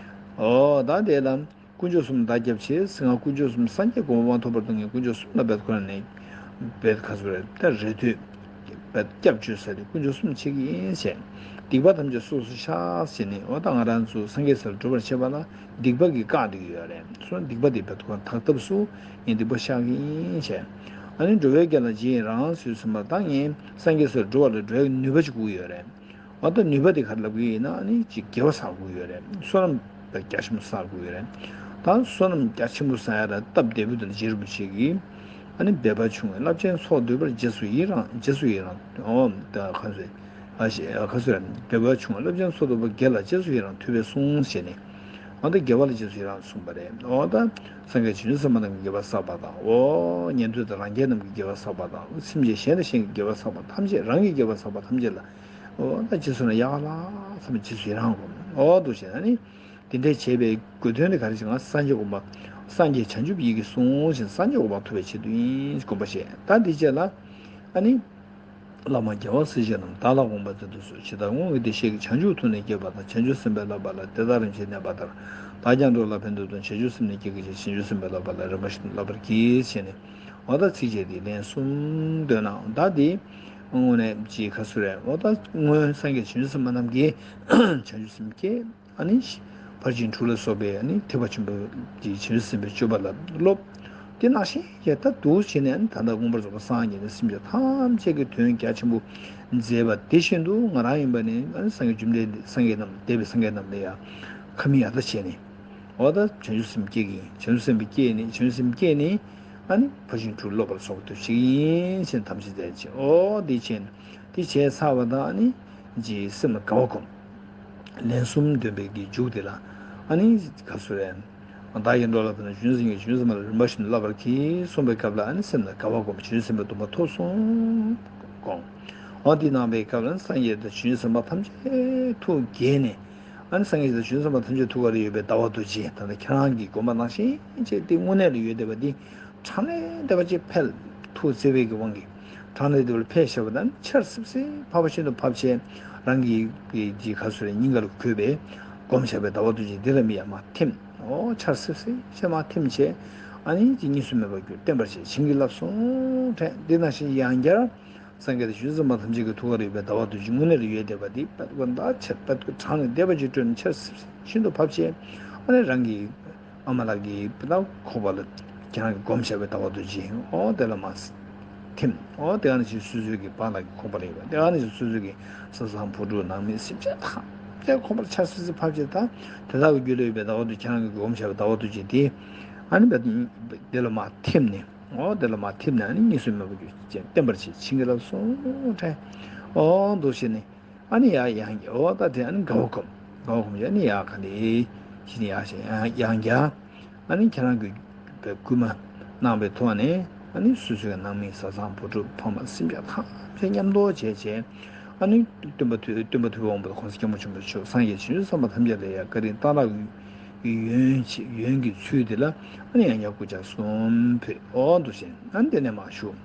འོ་ད་དེ་ལ་དཀོན་མཆོག་གསུམ་ལ་བདག་སྐྱབས་མཆི། ཟེར་ང་དཀོན་མཆོག་གསུམ་སངས་རྒྱས་གོ་འཕང་ཐོབ་པར་གཏོང་མཁན་དཀོན་མཆོག་གསུམ་ལ་བེད་ཁོ་ནས་བེད་ཁ་སོ་རེད་ད་རེ་ལྟོས། བེད་སྐྱབས་བཅོལ་ས་དེ་དཀོན་མཆོག་གསུམ་མཆི་གི་ཡིན་ཞེས། སྡིག་པ་ཐམས་ཅད་སོ་སོར་བཤགས་ཟེར་ནས། འོ་ད་ང་རང་ཚོ་སངས་རྒྱས་སར་སྒྲུབ་པར་བྱེད་པ་ལ་སྡིག་པ་གིས་བཀག་སྡོད་ཀྱི་ཡོད་རེད། སོ་སྡིག་པ་དེ་བེད་ཁོ་དག་ཐབས་སུ་ངས་སྡིག་པ་བཤགས་ཀྱི་ཡིན་ཞེས། ཨ་ནི་འགྲོ་བའི་དགེ་ལ་རྗེས་བསྔོ་ཟེར་ཙམ་པ་ད་ངས་སངས་རྒྱས་སར་འགྲོ་བ་ལ་འགྲོ་བའི་ནུས་པ་ཅིག་དགོས་ཀྱི་ཡོད་རེད། འོ་ད་ནུས་པ་དེ་ག་རེ་ལབ་ཀྱི་ཡིན་ན། ཨ་ནི་ཅིག་དགེ་བ་བསགས་དགོས་ཀྱི་ཡོད་རེད། བསོད་ནམས་རྒྱ་ཆེན་པོ་བསགས་དགོས་ཀྱི་ཡོད་རེད། ད་བསོད་ནམས་རྒྱ་ཆེན་པོ་བསགས་ཡ་ལ་སྟབས་བདེ་པོ་དེ་ལ་རྗེ་རིན་པོ་ཆེ་གིས། ཨ་ནི་འབད་པ་ཆུང་བས་རླབས་ཆེན་ཚོགས་བསྡུས་པར། རྗེས་སུ་ཡི་རང་རྗེས་སུ་ཡི་རང་། འོ་ད་ག་ཚོད། ཨ་ཞེ་ཨ་ག་ཚོད། འབད་པ་ཆུང་བས་རླབས་ཆེན་ཚོགས་བསྡུས་པར། དགེ་ལ་རྗེས་སུ་ཡི་རང་ཐུབ་པས་གསུངས། ཞེས་ནས། འོ་ད་དགེ་བ་ལ་རྗེས་སུ་ཡི་རང་གསུངས་པ་རེད། འོ་ད་སངས་རྒྱས་བྱང་ཆུབ་སེམས་དཔའ་རྣམས་ཀྱིས་དགེ་བ་བསགས་པ་དང་། འོ་ཉན་ཐོས་དང་རང་རྒྱལ་རྣམས་ཀྱིས་དགེ་བ་བསགས་པ་དང་། སེམས་ཅན་གཞན་དང་གཞན་གྱིས་དགེ་བ་བསགས་པ་ཐམས་ཅད། རང་གིས་དགེ་བ་བསགས་པ་ཐམས་ཅད་ལ། འོ་ད་རྗེས་སུ་ན་ཡག་ལ་ཚང་མ་རྗེས་སུ་ཡི་རང་དགོས། འོ་འདུག་བྱས་ན་ནི། དེ་འདྲས་བྱས་པའི་དགོས་དོན་དེ་ག་རེ་ཞིག་ང་སངས་རྒྱས་གོ་འཕང་། སངས་རྒྱས་བྱང་ཆུབ་ཡིད་ཀྱིས་ཟུངས་ཤིང་སངས་རྒྱས་གོ་འཕང་ཐོབ་པའི་ཆེད་དུ་ཡིན་དགོངས་པ་བཞེས། ད་འདི་རྗེས་ལ། ཨ་ནི། བླ་མ་རྒྱལ་བ་སྲས་བཅས་རྣམས། བདག་ལ་དགོངས་པ་མཛད་དུ་གསོལ། ཇི་ལྟར་སྔོན་གྱི་བདེ་གཤེགས་ཀྱིས། བྱང་ཆུབ་ཐུགས་ནི་བསྐྱེད་པ་དང་། བྱང་ཆུབ་སེམས་དཔའི་བསླབ་པ་ལ། དེ་དག་རིམ་བཞིན་གནས་པ་ལྟར། བདག་ཀྱང་འགྲོ་ལ་ཕན་དུ་བཏང་། བྱང་ཆུབ་སེམས་ནི་བསྐྱེད་བགྱི་ཞིང་། བྱང་ཆུབ་སེམས་དཔའི་བསླབ་པ་ལ། རིམ་པ་བཞིན་བསླབ་པར་བགྱི། ཞེས་ནས། འོ་ད་ཚིགས་བཅད་འདི་ལན་གསུམ་འདོན་ན། ད་འདི་དངོས་གནས་ཅིག་ག་ཚོད་རེད། འོ་ད་སྔོན་སངས་རྒྱས་བྱང་ཆུབ་སེམས་དཔའ་རྣམས་ཀྱིས་བྱང་ཆུབ་སེམས་བསྐྱེད། ཨ་ནི། ཕར་ཕྱིན་དྲུག་ལ་སོགས་པའི་ཨ་ནི་ཐེག་པ་ཆེན་པོ་གི་བྱང་ཆུབ་སེམས་དཔའི་སྤྱོད་པ་ལ་སློབ། དེ་ནང་བཞིན་ཡང་ད་འདུག་བྱས་ནས། ཨ་ནི་ད་ལྟ་མངོན་པར་རྫོགས་པར་སངས་རྒྱས་ནས་སེམས་ཅན་ཐམས་ཅད་ཀྱི་དོན་རྒྱ་ཆེན་པོ་མཛད་པ་དེ་བཞིན་དུ་ང་རང་ཡིན་པ་ནི། ཨ་ནི་སངས་རྒྱས་བཅོམ་ལྡན་འདས་སངས་རྒྱས་རྣམས། འདས་པའི་སངས་རྒྱས་རྣམས་ལ་ཡང་ཁ་མིག་ཡར་ལྟ་བྱས་ནས། འོ་ད་བྱང་ཆུབ་སེམས་བསྐྱེད་ཀྱི་ཡིན། བྱང་ཆུབ་སེམས་དཔའ་བསྐྱེད་ནས། བྱང་ཆུབ་སེམས་བསྐྱེད་ནས། ཨ་ནི་ཕར་ཕྱིན་དྲུག་སློབ་པར་གསོལ་བ་འདེབས་ཤིག་ཡིན་ཞེས་དམ་ཚིག་མཛད་ཅིང་། འོ་འདི་བྱས་ནས། དེ་བྱས་ཚར་བ་དང་། ཨ་ནི་རྗེས་སེམས་ལ་དགའ་བ་སྒོམ། ལན་གསུམ་འདོན་པའི་གི་མཇུག་དེ་ལ། ཨ་ནི་ག་ཚོད་རེད། བདག་གིས་འགྲོ་ལ་ཕན་དང་། བྱང་ཆུབ་སེམས་བསྐྱེད་ཀྱིས། བྱང་ཆུབ་སེམས་དཔའ་ལ། རིམ་པ་བཞིན་བསླབ་པར་བགྱི། གསུངས་པའི་སྐབས་ལ། ཨ་ནི་སེམས་ལ་དགའ་བ་སྒོམ། བྱང་ཆུབ་སེམས་དཔའི་སྡོམ་པ་ཐོབ་སོང་དགོངས། འོ་འདི་གནང་བའི་སྐབས་ལ། སངས་རྒྱས་དང་བྱང་ཆུབ་སེམས་དཔའ་ཐམས་ཅད་ཐུགས་དགྱེས་ནས། ཨ་ནི་སངས་རྒྱས་དང་བྱང་ཆུབ་སེམས་དཔའ་ཐམས་ཅད་ཐུགས་ཀ་ལ་ཡོད་པའི་ཟླ་བ་རྡོ་རྗེ། ད་ལྟ་ཁྱེད་རང་གིས་བསྒོམས་པ་ནང་བཞིན་བྱས་ཏེ་དངོས་གནས་ལ་ཡོད་བསྡད་པ་འདི། གྲངས་ལས་འདས་པ་ཅིག་འཕེལ། ཐུགས་བརྩེ་བའི་གི་དབང་གིས་གྲངས་ལས་འདས་པ་འཕེལ་བཞག་པ་དང་། ཆར་སིབ་སིབ་ཕབ་པ་བཞིན་དུ་ཕབ་བྱས། རང་གི་གི་གི་ག་ཚོད་རེད། སྙིང་ག་ལ་གོས་པའི་བསྒོམས་བཞག་པའི་ཟླ་བ་རྡོ་རྗེ་འདི་ལ་མི་ཡར་མར་ཐིམ། འོ་ཆར་སིབ་སིབ་བྱས་མར་ཐིམ་བྱས། ཨ་ནི་ཅིག་གཉིས་སུ་མེད་པར་གྱུར། བརྟན་པར་བྱས། བྱིན་གྱིས་བརླབས་སོང་དྲན། འདི་ནང་བཞིན་ཡང་བསྐྱར། སངས་རྒྱས་དང་བྱང་ཆུབ་སེམས་དཔའ་ཐམས་ཅད་ཀྱི་ཐུགས་ཀ་ལ་ཡོད་པའི་ཟླ་བ་རྡོ་རྗེ་དངོས་གནས་ལ་ཡོད་བསྡད་པ་འདི། དཔེ་ཀུན་ད་ཆེར་དཔེ་ཀུན་གྲངས་ལས་འདས་པ་ཅིག་སྤྲོས་ནས་ཆར་སིབ་སིབ་ཤིན་ཏུ་ཕབ་བྱས། ཨ་ནི་རང་གི་ཨ་མ་ལགས་ཀྱི་ད་ཁོག་པ་ལ་ཁྱེད་རང་གིས་བསྒོམས་བཞག་པའི་ཟླ་བ་རྡོ་རྗེ། འོ་དེ་ལ་མར་ཐིམ། འོ་དེ་ག་ནང་བཞིན་སོ་སོའི་གི་པཱ་ལགས་ཀྱི་ཁོག་པ་ལ་ཡོད་པ། དེ་ག་ནང་བཞིན་སོ་སོའི་གི་བཟའ་ཚང་བུ་ཕྲུག་ནང་མི་སེམས་ཅན་ཐམས་ཅད་ཁོག་པར་ཆར་སིབ་སིབ་ཕབ་བྱས། ད་དེ་དག་གི་རྒྱུད་ལ་ཡོད་པའི་ཟླ་བ་རྡོ་རྗེ། ཁྱེད་རང་གིས་བསྒོམས་བཞག་པའི་ཟླ་བ་རྡོ་རྗེ་དེ། ཨ་ནི་དེ་ལ་མར་ཐིམ་ནས། འོ་དེ་ལ་མར་ཐིམ་ནས། ཨ་ནི་གཉིས་སུ་མེད་པར་གྱུར་ཅིང་བརྟན་པར་བྱས། བྱིན་གྱིས་བརླབས་སོང་དྲན། འོ་འདུག་བྱས་ནས། ཨ་ནི་ཡར་ཡང་བསྐྱར། འོ་ད་དེ་ཨ་ནི་དགའ་བ་སྒོམ། དགའ་བ་སྒོམ་བྱས། ཨ་ནི་ཡར་ག་ནས་ཕྱིན་ནས་ཡར་བྱས། ཡང་ཡང་བསྐྱར། ཨ་ནི་ཁྱེད་རང་གིས་བསྐུལ་མ་གནང་བའི་ཐོག་ནས། ཨ་ནི་སོ་སོའི་ནང་མི་བཟའ་ཚང་བུ་ཕྲུག་ཕ་མ་སེམས་ཅན་ཐམས་ཅད་མཉམ་དུ་བྱས་བྱས། ཨ་ནི་སྟོན་པ་ཐུ་སྟོན་པ་ཐུབ་པའི་དབང་པོ་དང་གོང་ས་སྐྱབས་མགོན་ཆེན་པོ་མཆོག། སངས་རྒྱས་བྱང་ཆུབ་སེམས་དཔའ་ཐམས་ཅད་ལ་ཡང་བཀའ་དྲིན་གཏང་རག་ཡོན་ཡོན་གྱི་ཚུལ་དེ་ལ། ཨ་ནི་ཡང་བསྐྱར་སྐུ་ཕྱག་གསུམ་ཕུལ། འོ་འདུག་བྱས། ཨ་ནི་དེ་ནས་མར་བཞུགས།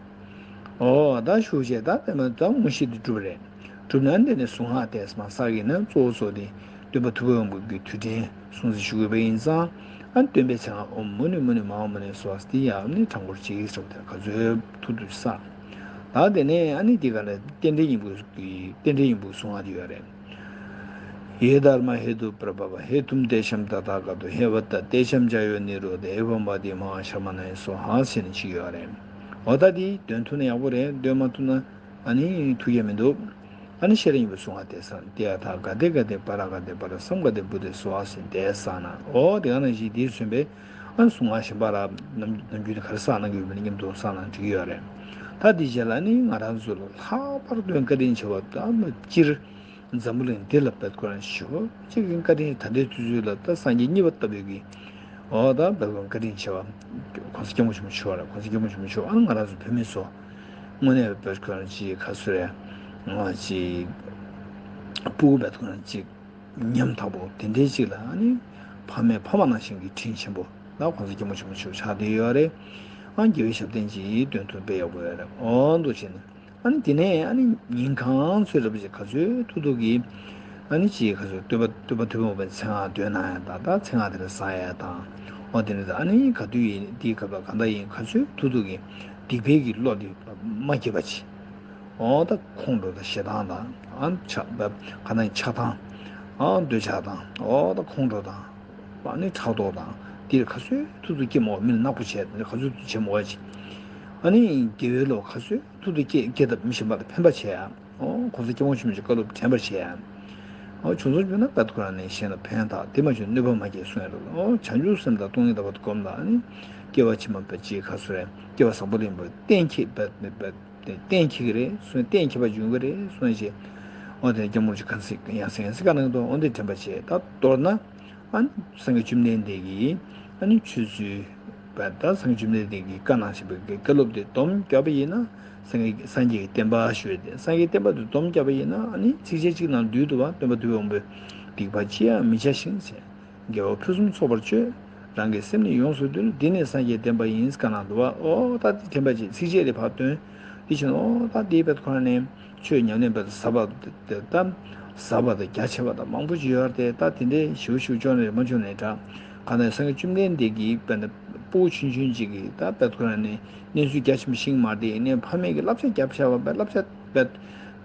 འོ་ད་བཞུགས་བྱས། ད་དེ་མ་ད་དངོས་གཞི་དེ་གྲུབ་རེད། གྲུབ་ནས་དེ་ནས་གཟུངས་སྔགས་དེ་མར་བསགས་ཀྱི་ན། གཙོ་བོ་གཙོ་དེ་སྟོན་པ་ཐུབ་པའི་དབང་པོ་གི་དུས་དྲན་སྲུང་བརྩི་ཞུ་དགོས་པ་ཡིན་ཙང་། ཨ་ནི་སྟོན་པའི་མཚན་སྔགས་ཨོཾ་མུ་ནེ་མུ་ནེ་མ་ཧཱ་མུ་ནེ་སྭཱ་ཧཱ། དེ་ཡང་ནི་གྲངས་འབོར་གཅིག་གྲངས་དེ་ག་ཚོད་ཐུབ་ཐུབ་བསགས། ད་དེ་ནས་ཨ་ནི་དེ་ག་ལ་རྟེན་འབྲེལ་སྙིང་པོ་གི་རྟེན་འབྲེལ་སྙིང་པོ་གཟུངས་སྔགས་དེ་ཡོད་རེད། ये धर्मा हेतु प्रभवा हेतुम तेषाम तथागतो। ह्येवं तत् तेषाम ज्यायो निरोधो एवंवादिमहाश्रमणेन स्वाहा ཞེས་ནས་ཅིག་ཡོད་རེད། འོ་ད་དེ་འདོན་ཐུབ་ན་ཡག་པོ་རེད། འདོན་མ་ཐུབ་ན་ཨ་ནི་ཐུགས་ཡ་མི་འདུག་ཨ་ནི་ཤེས་རབ་སྙིང་པོའི་གཟུངས་སྔགས་དེ་བསམ་དེ་ཡ་ཐ་ག་དེ་ག་དེ་པ་ར་ག་དེ་པ་ར་སམ་ག་དེ་བུ་དེ་སོ་ཨ་སེ་དེ་བསམ་ན་འོ་དེ་ག་ནང་བཞིན་དེ་བཟུང་བས་ཨ་ནི་གཟུངས་སྔགས་གཞན་པ་ར་ནམ་ནམ་རྒྱུན་དེ་ག་རེ་བསམ་ན་གི་ཡོད་མེད་མཉམ་དུ་བསམ་ན་འགྲིག་གི་ཡོད་རེད། ད་དེ་རྗེས་ལ་ནི་ང་རང་ཚོ་ལ་ལྷག་པར་དུ་བཀའ་དྲིན་ཆེ་བ་ད་མ་སྤྱིར། འཛམ་བུ་གླིང་འདི་ལ་བེད་ཁོ་རང་ཞུ་གཅིག་གི་བཀའ་དྲིན་ད་ལྟའི་དུས་ཚོད་ལ་ད་སངས་རྒྱས་གཉིས་པ་ལྟ་བུའི་གི་འོ་ད་བེད་ཁོ་བཀའ་དྲིན་ཆེ་བ་༸གོང་ས་སྐྱབས་མགོན་ཆེན་པོ་མཆོག་ལ་༸གོང་ས་སྐྱབས་མགོན་ཆེན་པོ་མཆོག་ཨ་ང་རང་ཚོ་བོད་མི་ཚོ་དངོས་གནས་བེད་ཁོ་རང་ཅིག་ག་ཚོད་རེད་ང་ཅིག་སྤུ་གུ་བེད་ཁོ་རང་ཅིག་ཉམ་ཐག་པོ་དེ་འདྲའི་ཅིག་ལ་ཨ་ནི་ཕ་མས་ཕ་མ་ནང་བཞིན་གྱི་དྲིན་ཆེན་པོ་ད་༸གོང་ས་སྐྱབས་མགོན་ཆེན་པོ་མཆོག་ཆགས་བསྡད་ཡོད་རེད། ཨ་དགེ་བའི་ཞབས་བརྟན་ཅིག་འདོན་ཐུབ་དཔེ་ཡག་པོ་ཡོད་རེད། འོ་འདུག་བྱས་ནས། ཨ་ནི་དེ་ནས་ཨ་ནི་ཉིན་གང་ཚོད་རེ་བ་ཅིག་ག་ཚོད་ཐུབ་ཐུབ་ཀྱིས་ཨ་ནི་ཅིག་ག་ཚོད་སྟོན་པ་སྟོན་པ་ཐུབ་པ་མཆོག་པའི་མཚན་སྔགས་འདོན་གནང་ཡ་དང་ད་མཚན་སྔགས་དེ་ལ་བསགས་ཡ་དང་འོ་དེ་ནས་ཨ་ནི་ག་དུས་ཡིན་དེའི་སྐབས་ལ་གང་ལྟར་ཡིན་ག་ཚོད་ཐུབ་ཐུབ་ཀྱིས་སྡིག་པའི་གི་བློ་དེ་མ་སྐྱེས་པ་ཅིག་འོ་ད་ཁོང་ཁྲོ་དང་ཞེ་སྡང་དང་ཨ་ཆགས་པ་གང་ལྟར་ཡིན་ཆགས་སྡང་འོ་ད་ཁོང་ཁྲོ་དང་ཨ་ནི་ཕྲག་དོག་དང་དེ་ལ་ག་ཚོད་ཐུབ་ཐུབ་སྐྱེ་མ་བ་མི་ལ་ནག་པོ་བྱས་དེ་ལ་ག་ཚོད་ཐུབ་བྱེད་མ་བ་ཅིག་ཨ་ནི་དགེ་བའི་བློ་ག་ཚོད། ཐུགས་དེ་སྐྱེ་སྐྱེ་ཐབས་མི་གཞན་པ་ལ་ཕན་པ་བྱེད་ཡ། ཨོ་༸གོང་ས་སྐྱབས་མགོན་ཆེན་པོ་མཆོག་བཀའ་སློབ་དྲན་པར་བྱེད་ཡ། ཨོ་བྱུང་སོང་བྱུང་ན་བཀའ་ཁོ་རང་ནས་གཞན་ལ་ཕན་ཐོགས་དེ་མ་བྱུང་གནོད་པ་མ་སྐྱེལ་གསུང་ཡ་རེད། ཨོ་བྱང་ཆུབ་སེམས་དང་སྟོང་ཉིད་རྟག་པར་བསྒོམ་ལ་ནི། སྐྱེ་བ་ཕྱི་མ་པ་ཅིག་ཁ་སོ་རེ་སྐྱེ་བ་བཟང་པོ་ལེན་པར་གཏན་འཁེལ་བ་གཏན་འཁེལ་གི་རེད་གསུང་གཏན་འཁེལ་བ་འབྱུང་གི་རེད་གསུང་བྱས། ཨོ་དེ་སྐྱབས་མགོན་ཆེན་པོ་ཡང་སེ་ཡང་སེ་བཀའ་གནང་དོ་ཨོ་འདི་དྲན་པ་བྱེད་ད་མདོར་ན། ཨ་ནི་སངས་རྒྱས་བཅོམ་ལྡན་འདས་ཀྱིས་ཨ་ནི་ཆོས་ཚུལ་བ་ད་སངས་རྒྱས་བཅོམ་ལྡན་འདས་ཀྱིས་བཀའ་གནང་བཞིན་པའི་བཀའ་སློབ་དེ་སྡོམ་བརྒྱབ་པ་ཡིན་ན་སངས་རྒྱས་སངས་རྒྱས་ཀྱི་བསྟན་པ་ཞུ་བའི་དེ་སངས་རྒྱས་བསྟན་པ་དེ་སྡོམ་བརྒྱབ་པ་ཡིན་ན་ཨ་ནི་ཚིགས་བཅད་གཅིག་ནང་བསྡུས་འདུག་བ། སྟོན་པ་དུས་འོང་པོས་སྡིག་པ་ཅི་ཡང་མི་བྱ་ཞིང་ཟེར། དགེ་བ་ཕུན་སུམ་ཚོགས་པར་སྤྱོད། རང་གི་སེམས་ནི་ཡོངས་སུ་འདུལ། འདི་ནི་སངས་རྒྱས་བསྟན་པ་ཡིན། བཀའ་གནང་འདུག་བ། ཨོ་ད་དེ་དྲན་པ་བྱེད་ཚིགས་བཅད་དེ་ཕར་བཏོན། དེ་བཞིན་ཨོ་ད་དེའི་བེད་ཁོ་ན་ནས། ཆོས་ཉམས་ལེན་པ་དང་ཟབ་པ་དེ་ད་ཟབ་པ་དང་རྒྱ་ཆེ་བ་དང་མང་པོ་ཞིག་ཡོད་རེད་དེ་ད་དེ་འདྲའི་ཞིབ་ཞིབ་ཅོག་ནས་མ་ཅོག་ནས་དྲ་ག་ནས་སངས་རྒྱས་བཅོམ་ལྡན་འདས་ཀྱིས་དཔེར་ན་སྤུ་གུ་ཆུང་ཆུང་ཅིག་གིས་ད་དཔེ་ཁོ་ན་ནས་གནས་ཚུལ་རྒྱ་ཆེན་པོ་ཤེས་མ་དེ་ནས་ཕ་མས་ཀྱི་བསླབ་བྱ་རྒྱབ་བཞག་པ་བསླབ་བྱ་བསྟུད་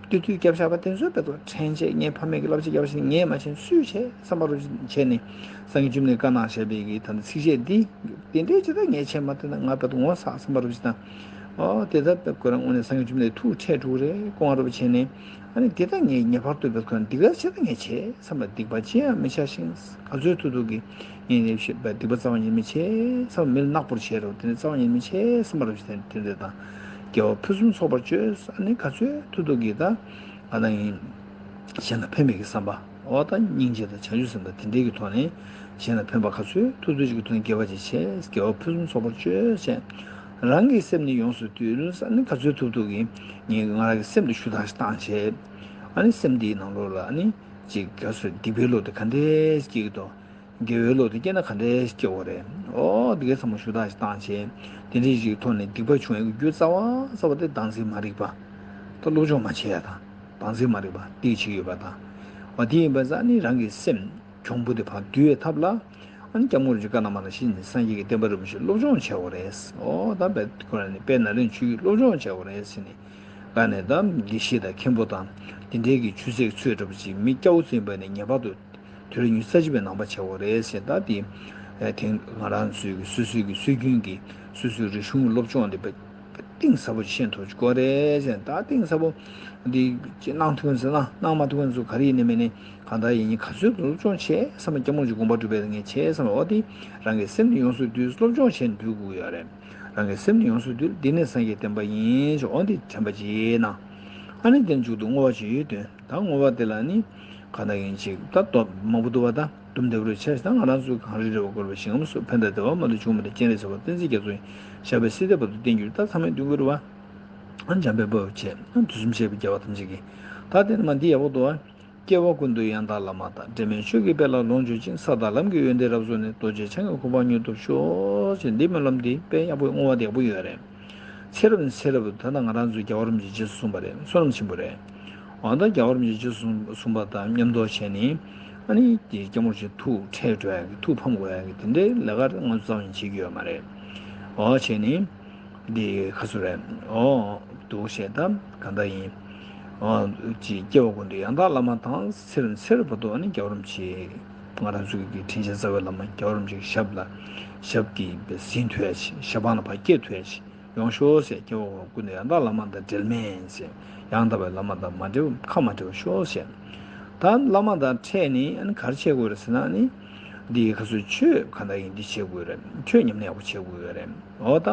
བསྟུད་རྒྱབ་བཞག་པ་དེ་ཚོ་དཔེ་ཁོ་ཕྲན་ཆེ་ངས་ཕ་མས་ཀྱི་བསླབ་བྱ་རྒྱབ་བཞག་ངས་མ་བྱས་སུས་བྱས་བསམ་པ་རུ་བྱས་ནས་སངས་རྒྱས་བཅོམ་ལྡན་བཀའ་གནང་བཞག་པའི་གི་ད་ཚིགས་བཅད་འདི་དེ་འདྲའི་ཅི་ད་ངས་བྱས་མ་ཐུབ་ན་ང་དཔེ་ངོ་ཚ་བསམ་པ་རུ་བྱས་དང་། ཨོ་དེ་ལྟར་དཔེ་ཁོ་རང་དངོས་གནས་སངས་རྒྱས་བཅོམ་ལྡན་ཐུགས་ཁྲལ་འགྲོ་གི་རེད་སྐུ་ངོ་རབ་བྱས་ནས་ཨ་ནི་དེ་ལྟར་ངས་ངེས་པར་དུ་དཔེ་ཁོ་རང་འདི་ག་ཆེ་ད་ངས་བྱས་བསམ་པ་སྡིག་པ་ཅི་ཡང་མི་བྱ་ཞིང་ག་ཚོད་ཐུབ་ཐུབ་ཀྱིས་ངས་ནས་བཤད་པ་སྡིག་པ་རྩ་བ་ཉིད་མི་བྱེད་བསམ་མི་ལ་ནག་པོར་བྱས་རོགས་དེ་ནས་རྩ་བ་ཉིད་མི་བྱེད་བསམ་པ་རབ་བྱས་དེ་འདྲ་དང་དགེ་བ་ཕུན་སུམ་ཚོགས་པར་སྤྱོད་ཨ་ནི་ག་ཚོད་ཐུབ་ཐུབ་ཀྱིས་ད་ང་ད་ཡིན་གཞན་ལ་ཕན་པའི་གི་བསམ་པ། འོ་ད་སྙིང་རྗེ་དང་བྱང་ཆུབ་སེམས་དང་དེ་འདྲའི་གི་ཐོག་ནས་གཞན་ལ་ཕན་པ་ག་ཚོད་ཐུབ་ཐུབ་ཅིག་གི་ཐོག་ནས་དགེ་བ་ཅིག་བྱས་དགེ་བ་ཕུན་སུམ་ཚོགས་པར་སྤྱོད་བྱས། རང་གི་སེམས་ནི་ཡོངས་སུ་འདུལ་ཨ་ནི་ག་ཚོད་ཐུབ་ཐུབ་ཀྱིས་ངས་ང་རང་གི་སེམས་དེ་ཞུ་དག་ཞིག་བཏང་བྱས། ཨ་ནི་སེམས་འདིའི་ནང་ལོགས་ལ་ཨ་ནི་ཅིག་ག་ཚོད་སྡིག་པའི་བློ་དེ་ག་འདྲས་སྐྱེ་གི་འདུག་དགེ་བའི་བློ་དེ་སྐྱེས་ན་ག་འདྲས་སྐྱེ་བ་རེད། ཨོ་འདི་གའི་ཚང་མ་ཞུ་དག་ཞིག་བཏང་བྱས། དེ་འདྲས་ཞིག་ཐོག་ནས་སྡིག་པ་བྱུང་ཡག་གི་རྒྱུ་རྩ་བ་རྩ་བ་དེ་བདག་འཛིན་མ་རིག་པ། ད་སློབ་སྦྱོང་མ་བྱས་ཡ་དང་། བདག་འཛིན་མ་རིག་པ་དེ་བྱེད་ཡོད་པ་དང་། འོ་དེ་ཡིན་པ་ཙང་ནི་རང་གི་སེམས་གྱོང་པོ་དེ་ཕར་འདུལ་བའི་ཐབས་ལ། ཨ་ནི་སྐྱབས་མགོན་རིན་པོ་ཆེ་བཀའ་གནང་བ་ནང་བཞིན་ནི་སངས་རྒྱས་ཀྱི་བསྟན་པ་རིན་པོ་ཆེ་སློབ་སྦྱོང་བྱེད་དགོས་རེད། ཨོ་ད་བེད་ཁོ་རང་ནི་དཔལ་ནཱ་རོ་པའི་ཆོས་ཀྱི་སློབ་སྦྱོང་བྱེད་དགོས་རེད་ཟེར་ནས། ཨ་ནི་ད་དགེ་བཤེས་དང་མཁན་པོ་དང་དེ་འདྲའི་གི་ཆོས་ཚིག་ཚོས་འདྲ་པོ་ཅིག་མི་སྐྱ་བོ་ཚོ་ཡིན་པ་ནི་ངེས་པར་དུ། དུས་རབས་ཉི་ཤུ་རྩ་གཅིག་པའི་ནང་པ་བྱེད་དགོས་རེད་ཟེར་ད་དེ། དེང་ང་རང་ཚོའི་གི་སོ་སོའི་གི་སྲོལ་རྒྱུན་གི་སོ་སོའི་རིག་གཞུང་གི་སློབ་སྦྱོང་དེ་གཏིང་ཟབ་པོ་ཤེས་ཐུབ་དགོས་རེད་ཟེར་ད་གཏིང་ཟབ་པོ་འདི་གནང་ཐུབ་ཟེར་ན་གནང་མ་ཐུབ་མཁན་ཚོ་ག་རེ་ཡིན་ནི་མིན་ནི་གང་ལྟར་ཡིན་ནི་ག་ཚོད་སློབ་སྦྱོང་བྱས་བསམ་པ་སྐྱབས་མགོན་གྱི་དགོངས་པ་སྒྲུབ་པའི་ངས་བྱས་བསམ་པ་འོ་དེ་རང་གི་སེམས་ནི་ཡོངས་སུ་འདུལ་སློབ་སྦྱོང་བྱས་ནས་འདུལ་དགོས་ཡོད་རེད། རང་གི་སེམས་ནི་ཡོངས་སུ་འདུལ་འདི་ནི་སངས་རྒྱས་བསྟན་པ་ཡིན་ཞེས་འོ་འདི་དྲན་པ་བྱས་ན། ཨ་ནི་དེ་མཇུག་ཏུ་བསྔོ་བ་བྱེད་ཡུལ་སྟོན། ད་བསྔོ་བ་དེ་ལ་ནི་གང་ལྟར་ཡིན་ཅིག་ད་སྟོབས་མང་པོ་འདུག་བ་ད་དུམ་བདེ་བོ་རེ་བྱས་ཤིག་ད་ང་རང་ཚོ་གངས་རི་རི་བོ་བསྐོར་བའི་ཞིང་ཁམས་སུ་ཕན་དང་བདེ་བ་མ་ལུས་འབྱུང་བ་དང་སྤྱན་རས་གཟིགས་དབང་བསྟན་འཛིན་རྒྱ་མཚོ་ཡི་ཞབས་པད་སྲིད་མཐའི་བར་དུ་བརྟན་གྱུར་ད་ཚང་མས་འདུན་དགོས་རེད་བ། ཨ་འཇམ་དཔལ་དཔའ་བོས་བྱས་ཨ་དུས་གསུམ་གཤེགས་པའི་རྒྱལ་བ་ཐམས་ཅད་ཀྱིས་ད་དེ་ནི་མ་འདི་ཡག་པོ་འདུག་བ། སྐྱེ་བ་ཀུན་ཏུ་ཡང་དག་བླ་མ་དང་། འབྲལ་མེད་ཆོས་ཀྱི་དཔལ་ལ་ལོངས་སྤྱོད་ཅིང་། ས་དང་ལམ་གྱི་ཡོན་ཏན་རབ་རྫོགས་ནས། རྡོ་རྗེ་འཆང་གི་གོ་འཕང་མྱུར་ཐོབ་ཤོག་ཅེས་འདི་སྨོན་ལམ་འདི་དཔེ་ཡག་པོ་བསྔོ་བ་དེ་ཡག་པོ་ཡོད་རེད། ཚེ་རབས་ནས་ཚེ་རབས་ད་ལྟ་ང་རང་ཚོའི་རྒྱལ་བ་རིན་པོ་ཆེས་རྗེས་སུ་བཟུང་བ་རེད། བསོད་ནམས་ཆེན་པོ་རེད། འོ་ད་རྒྱལ་བ་རིན་པོ་ཆེས་རྗེས་སུ་བཟུང་བ་དང་མཉམ་དུ་བྱས་ནས་ཨ་ནི་དེ་སྐྱབས་མགོན་ཆེན་ཐུགས་ཁྲལ་འགྲོ་ཡག་གི་ཐུགས་ཕམ་དགོས་ཡག་གི་དེ་འདྲའི་ལས་ཀ་ང་ཚོ་རྩ་བ་ནས་བྱེད་ཀྱི་ཡོད་མ་རེད། འོ་བྱས་ནས། འདི་ཁ་སུ་རེད། ཨོ། འདུག་བཤད་དམ་ག་འདྲ་ཡིན། ཨོ། ཅི་སྐྱེ་བ་ཀུན་ཏུ་ཡང་དག་བླ་མ་དང་། ཚེ་རབས་ཚེ་རབས་བར་དུ་ཨ་ནི་རྒྱལ་བ་རིན་པོ་ཆེ། ང་རང་ཚོའི་གི་དྲིན་ཅན་རྩ་བའི་བླ་མ་རྒྱལ་བ་རིན་པོ་ཆེའི་ཞབས་ལ། ཞབས་ཀྱིས་ཟིན་ཐུབ་ཡ་ཞིག་ཞབས་པང་ལ་ཕར་སྐྱེ་ཐུབ་ཡ་ཞིག་ ཡོང་ཤོག་ཟེར། སྐྱེ་བ་ཀུན་ཏུ་ཡང་དག་བླ་མ་དང་འབྲལ་མེད་ཟེར། ཡང་དག་པའི་བླ་མ་དང་མ་འབྲལ་བ། ཁ་མ་བྲལ་བར་ཤོག་ཟེར། ད་བླ་མ་དང་འཕྲད་ནས་ཨ་ནི་ག་རེ་བྱེད་དགོས་རེད་ཟེར་ན། ཨ་ནི་འདི་ག་ཚོད་ཆོས་ག་འདྲ་ཡིན་འདི་བྱེད་དགོས་རེད། ཆོས་ཉམས་ལེན་ཡག་པོ་བྱེད་དགོས་རེད། འོ་ད་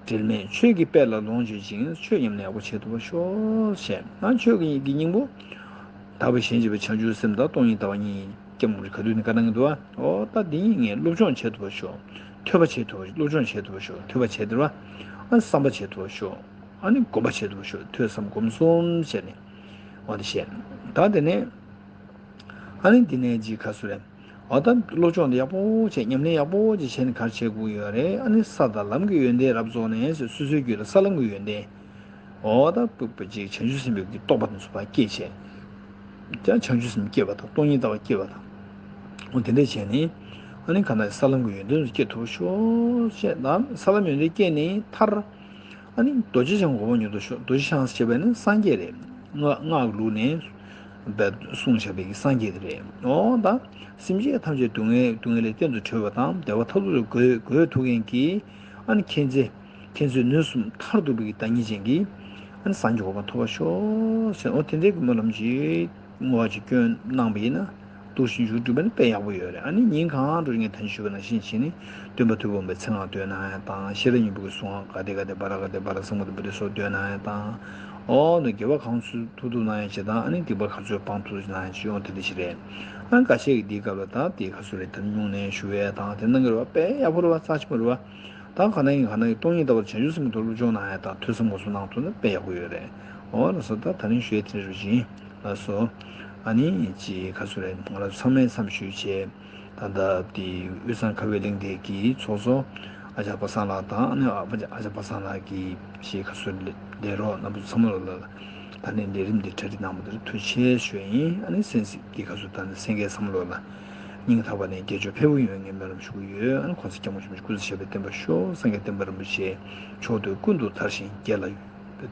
འབྲལ་མེད་ཆོས་ཀྱི་དཔལ་ལ་ལོངས་སྤྱོད་ཅིང་། ཆོས་ཉམས་ལེན་ཡག་པོ་བྱེད་ཐུབ་པར་ཤོག་ཟེར། ཨ་ཆོས་ཀྱི་སྙིང་པོ་དག་པའི་ཞིང་གཅིག་པའི་བྱང་ཆུབ་སེམས་དང་སྟོང་ཉིད་ལྟ་བ་གཉིས། སྐྱབས་མགོན་ག་དུས་ནས་བཀའ་གནང་གི་འདུག་བ། འོ་ད་འདི་ཡིན་ངས་སློབ་སྦྱོང་བྱེད་ཐུབ་པ་ཤོག་ཐོས་པ་བྱེད་ཐུབ་པ། སློབ་སྦྱོང་བྱེད་ཐུབ་པ་ཤོག་ཐོས་པ་བྱེད་དེ་ར། ཨ་བསམ་པ་བྱེད་ཐུབ་པ་ཤོག་ཨ་ནི་སྒོམ་པ་བྱེད་ཐུབ་པ་ཤོག་ཐོས་བསམ་སྒོམ་གསུམ་བྱས་ནས། འོ་དེ་བཤད། ད་དེ་ནས་ཨ་ནི་འདི་ནས་ཅིག་ག་ཚོད་རེད། འོ་ད་སློབ་སྦྱོང་དེ་ཡག་པོ་བྱས། ཉམས་ལེན་ཡག་པོ་ཅིག་བྱས་ནས་ག་རེ་བྱེད་དགོས་ཡོད་རེད། ཨ་ནི་ས་དང་ལམ་གྱི་ཡོན་ཏན་རབ་རྫོགས་ནས་ཟེར། སོ་སོའི་རྒྱུད་ལ་ས་ལམ་གྱི་ཡོན་ཏན། འོ་ད་པུ་པུ་ཅིག་བྱང་ཆུབ་སེམས་དཔའི་གི་རྟོགས་པ་དེ་ཚོ་ཕར་སྐྱེས་བྱས། ཀྱང་བྱང་ཆུབ་སེམས་སྐྱེས་པ་དང་སྟོང་ཉིད་ལྟ་བ་སྐྱེས་པ་དང་། འོ་དེ་འདྲས་བྱས་ནས་ཨ་ནི་གང་ལྟར་ས་ལམ་གྱི་ཡོན་ཏན་ཚོ་སྐྱེ་ཐུབ་ཤོག་ཅེས་དང་། ས་ལམ་ཡོན་ཏན་སྐྱེས་ནས་མཐར་ཨ་ནི་རྡོ་རྗེ་འཆང་གོ་འཕང་མྱུར་དུ་ཤོག་རྡོ་རྗེ་འཆང་ཞེས་པ་ནི་སངས་རྒྱས་རེད། སྔགས་སྔགས་ལུགས་ནས་འབད་གསུངས་བཞག་པའི་གི་སངས་རྒྱས་དེ་རེད། འོ་ད་སེམས་ཅན་ཐམས་ཅད་སྡུག་བསྔལ་སྡུག་བསྔལ་ལས་གཏན་དུ་གྲོལ་བ་དང་བདེ་བ་མཐར་ཐུག་ཏུ་འགོད་འགོད་ཐུབ་མཁན་གྱི་ཨ་ནི་མཁྱེན་བརྩེ། མཁྱེན་བརྩེ་ནུས་གསུམ་མཐར་ཐུག་པའི་བདག་ཉིད་ཅན་གྱི་ཨ་ནི་སངས་རྒྱས་གོ་འཕང་ཐོབ་པར་ཤོག་ཟེར། འོ་དེ་འདྲའི་གི་སྨོན་ལམ་ཅིག་བསྔོ་བ་ཅིག་སྐྱོན་གནང་བ་ཡིན་ན་འདུག་སེ་མཇུག་སྒྲིལ་བ་ནི་དཔེ་ཡག་པོ་ཡོད་རེད། ཨ་ནི་ཉིན་གང་དུ་ངས་ད་ཞུས་པ་ནང་བཞིན་བྱས་ནས་སྟོན་པ་ཐུགས་ཕན་པའི་མཚན་སྔགས་འདོན་གནང་ཡག་དང་། ཤེས་རབ་སྙིང་པོ་གི་གསུང་ངག་ག་དེ་ག་དེ་བ་ར་ག་དེ་བ་ར་སཾ་བུ་དྷ་བོ་དྷི་སྭཱ་ཧཱ་འདོན་གནང་ཡག་དང་། འོ་ན་དགེ་བ་གང་ཚུལ་ཐུབ་ཐུབ་གནང་ཡག་ཅིག་དང་། ཨ་ནི་སྡིག་པ་ག་ཚོད་སྤང་ཐུབ་ཐུབ་གནང་ཡག་ཅིག་ཡོང་དེ་འདྲ་ཞིག་རེད། ཨ་ནི་འགའ་ཤས་ཀྱིས་འདིའི་སྐབས་ལ་ད་དེ་ག་ཚོད་རེད། ད་སྨྱུང་གནས་ཞུ་ཡག་དང་དེ་གནང་གི་རེད་བ། དཔེ་ཡག་པོ་རེད་བ། རྩ་ཆེན་པོ་རེད་བ། ད་ག་ན་ཡིན་ག་ན་ཡིན་སྟོང་ཉིད་ལྟ་བར་བྱང་ཆུབ་སེམས་ཀྱི་ཐོག་སློབ་སྦྱོང་གནང་ཡག་དང་ཐོས་བསམ་སྒོམ་གསུམ་གནང་ཐུབ་ན་དཔེ་ཡག་པོ་ཡོད་རེད། འོ་ལགས་སོ། ད་ད་རིང་ཞུ་ཡག་དེ་འདྲ་རུ་ཡིན། ལགས་སོ། ཨ་ནི་ཅིག་ག་ཚོད་རེད། ང་རང་ཚོ་ཚང་མས་འཚམས་ཞུས་བྱས། ད་ལྟ་དེ་དབུས་གཙང་ཁ་བའི་གླིང་སྡེ་གི་ཚོགས་གཙོ་ཨ་ཅག་པ་སངས་ལགས་དང་། ཨ་ནི་ཨ་ཅག་པ་སངས་ལགས་ཀྱི་ཅིག་ག་ཚོད་ལས་རོགས་རྣམ་པ་ཚང་མ་ལ་ད་ནི་ལས་རིམ་འདི་གྲ་སྒྲིག་གནང་བ་དེར་ཐུགས་རྗེ་ཆེ་ཞུ་ཡ་ཡིན། ཨ་ནི་གསན་གཟིགས་འདི་ག་ཚོད་ད་ནི་གསན་མཁན་ཚང་མ་ལོ་ལ་སྙིང་ཐག་པ་ནས་དགེ་སྦྱོར་འཕེལ་པོ་ཡོང་བའི་སྨོན་ལམ་ཞུ་གི་ཡོད། ཨ་ནི་གོང་ས་སྐྱབས་མགོན་ཆེན་པོ་སྐུ་ཚེ་ཞབས་པད་བརྟན་པར་ཤོག་སངས་རྒྱས་བསྟན་པ་རིན་པོ་ཆེ་ཕྱོགས་དུས་ཀུན་ཏུ་དར་ཞིང་རྒྱས་ལ་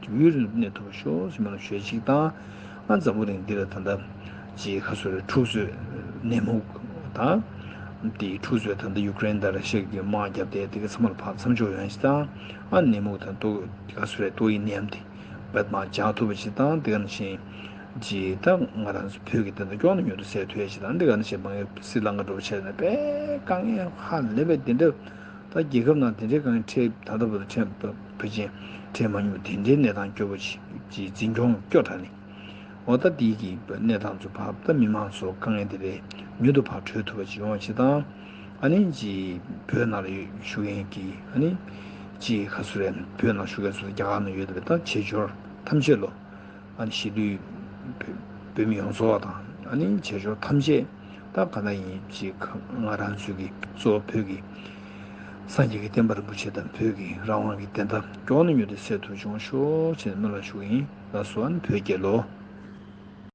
ཡུན་རིང་དུ་གནས་ཐུབ་པར་ཤོག་ཟེར་སྨོན་ལམ་ཞུ་ཡ་གཅིག་དང་། ཨ་འཛམ་བུ་གླིང་འདི་ལ་ད་ལྟ་ཅིག་ག་ཚོད་རེད། འཁྲུག་རྩོད་ནད་མུག་དང་། དེའི་འཁྲུག་རྩོད་ད་ལྟ་ཡུ་ཀེ་རེན་དང་ར་ཤི་ཡ་གི་དམག་བརྒྱབ་སྟེ་དེ་ག་ཚང་མ་ལ་ཕར་མཚམས་འཇོག་ཡོང་ཡ་གཅིག་དང་། ཨ་ནད་མུག་དང་ཏོག་ག་ཚོད་རེད། ཏོག་དབྱིབས་ནད་ཡམས་དེ་བད་མ་བྱང་ཐུབ་པ་ཅིག་དང་། དེ་ག་ནང་བཞིན་ཅིག་ད་ང་རང་ཚོ་བོད་ཀྱི་བདེན་མཐའ་མགྱོགས་ནས་མྱུར་དུ་གསལ་ཐུབ་ཡ་ཅིག་དང་། དེ་ག་ནང་བཞིན་མ་ངའི་སྲི་ལང་ཀ་འགྲོ་བ་བྱས་ནས་དཔེ་དཀའ་ངལ་ཧ་ལས་པའི་དེ་འདྲ། ད་རྒྱལ་ཁབ་ནང་དེ་འདྲའི་དཀའ་ངལ་འཕྲད་ད་ལྟ་བར་དུ་འཕྲད་ཕལ་ཆེར་འཕྲད་མ་མྱོང་། དེ་འདྲའི་གནས་སྟངས་སྐྱོ་པོ་ཅིག་ཅིག་འཛིན་སྐྱོང་སྐྱོ་དྲགས་ནས། འོ་ད་འདི་གི་གནས་སྟངས་ཚོ་ཕར་ད་མི་མང་ཚོ་དཀའ་ངལ་དེ་རེད། མྱུར་དུ་ཕར་གྲོལ་ཐུབ་པ་ཅིག་ཡོང་བ་ཅིག་དང་། ཨ་ནི་ཅིག་བོད་ནང་ལ་ཡོད་བཞུགས་མཁན་གྱི་ཨ་ནི་ཅིག་ག་ཚོད་རེད། བོད་ནང་བཞུགས་མཁན་ཚོ་རྒྱ་གར་ནང་ཡོད་པའི་ད་བྱེས་འབྱོར་ཐམས་ཅད་ལོ། ཨ་ནི་གཞིས་ལུས་བོད་བོད་མི་ཡོངས་རྫོགས་དང་། ཨ་ནི་བྱེས་འབྱོར་ཐམས་ཅད་ད་ག་ན་ཡིན་ཅིག་ང་རང་ཚོའི་གི་གཙོ་བོ་བོད་ཀྱི་སངས་རྒྱས་ཀྱི་བསྟན་པ་རིན་པོ་ཆེ་དང་བོད་ཀྱི་རང་དབང་གི་བདེན་མཐའ་མགྱོགས་ནས་མྱུར་དུ་གསལ་ཐུབ་བྱུང་ཤོག་ཅེས་སྨོན་ལམ་ཞུ་གི་ཡིན། ལགས་སོ། ཨ་ནི་བོད་རྒྱལ་ལོ།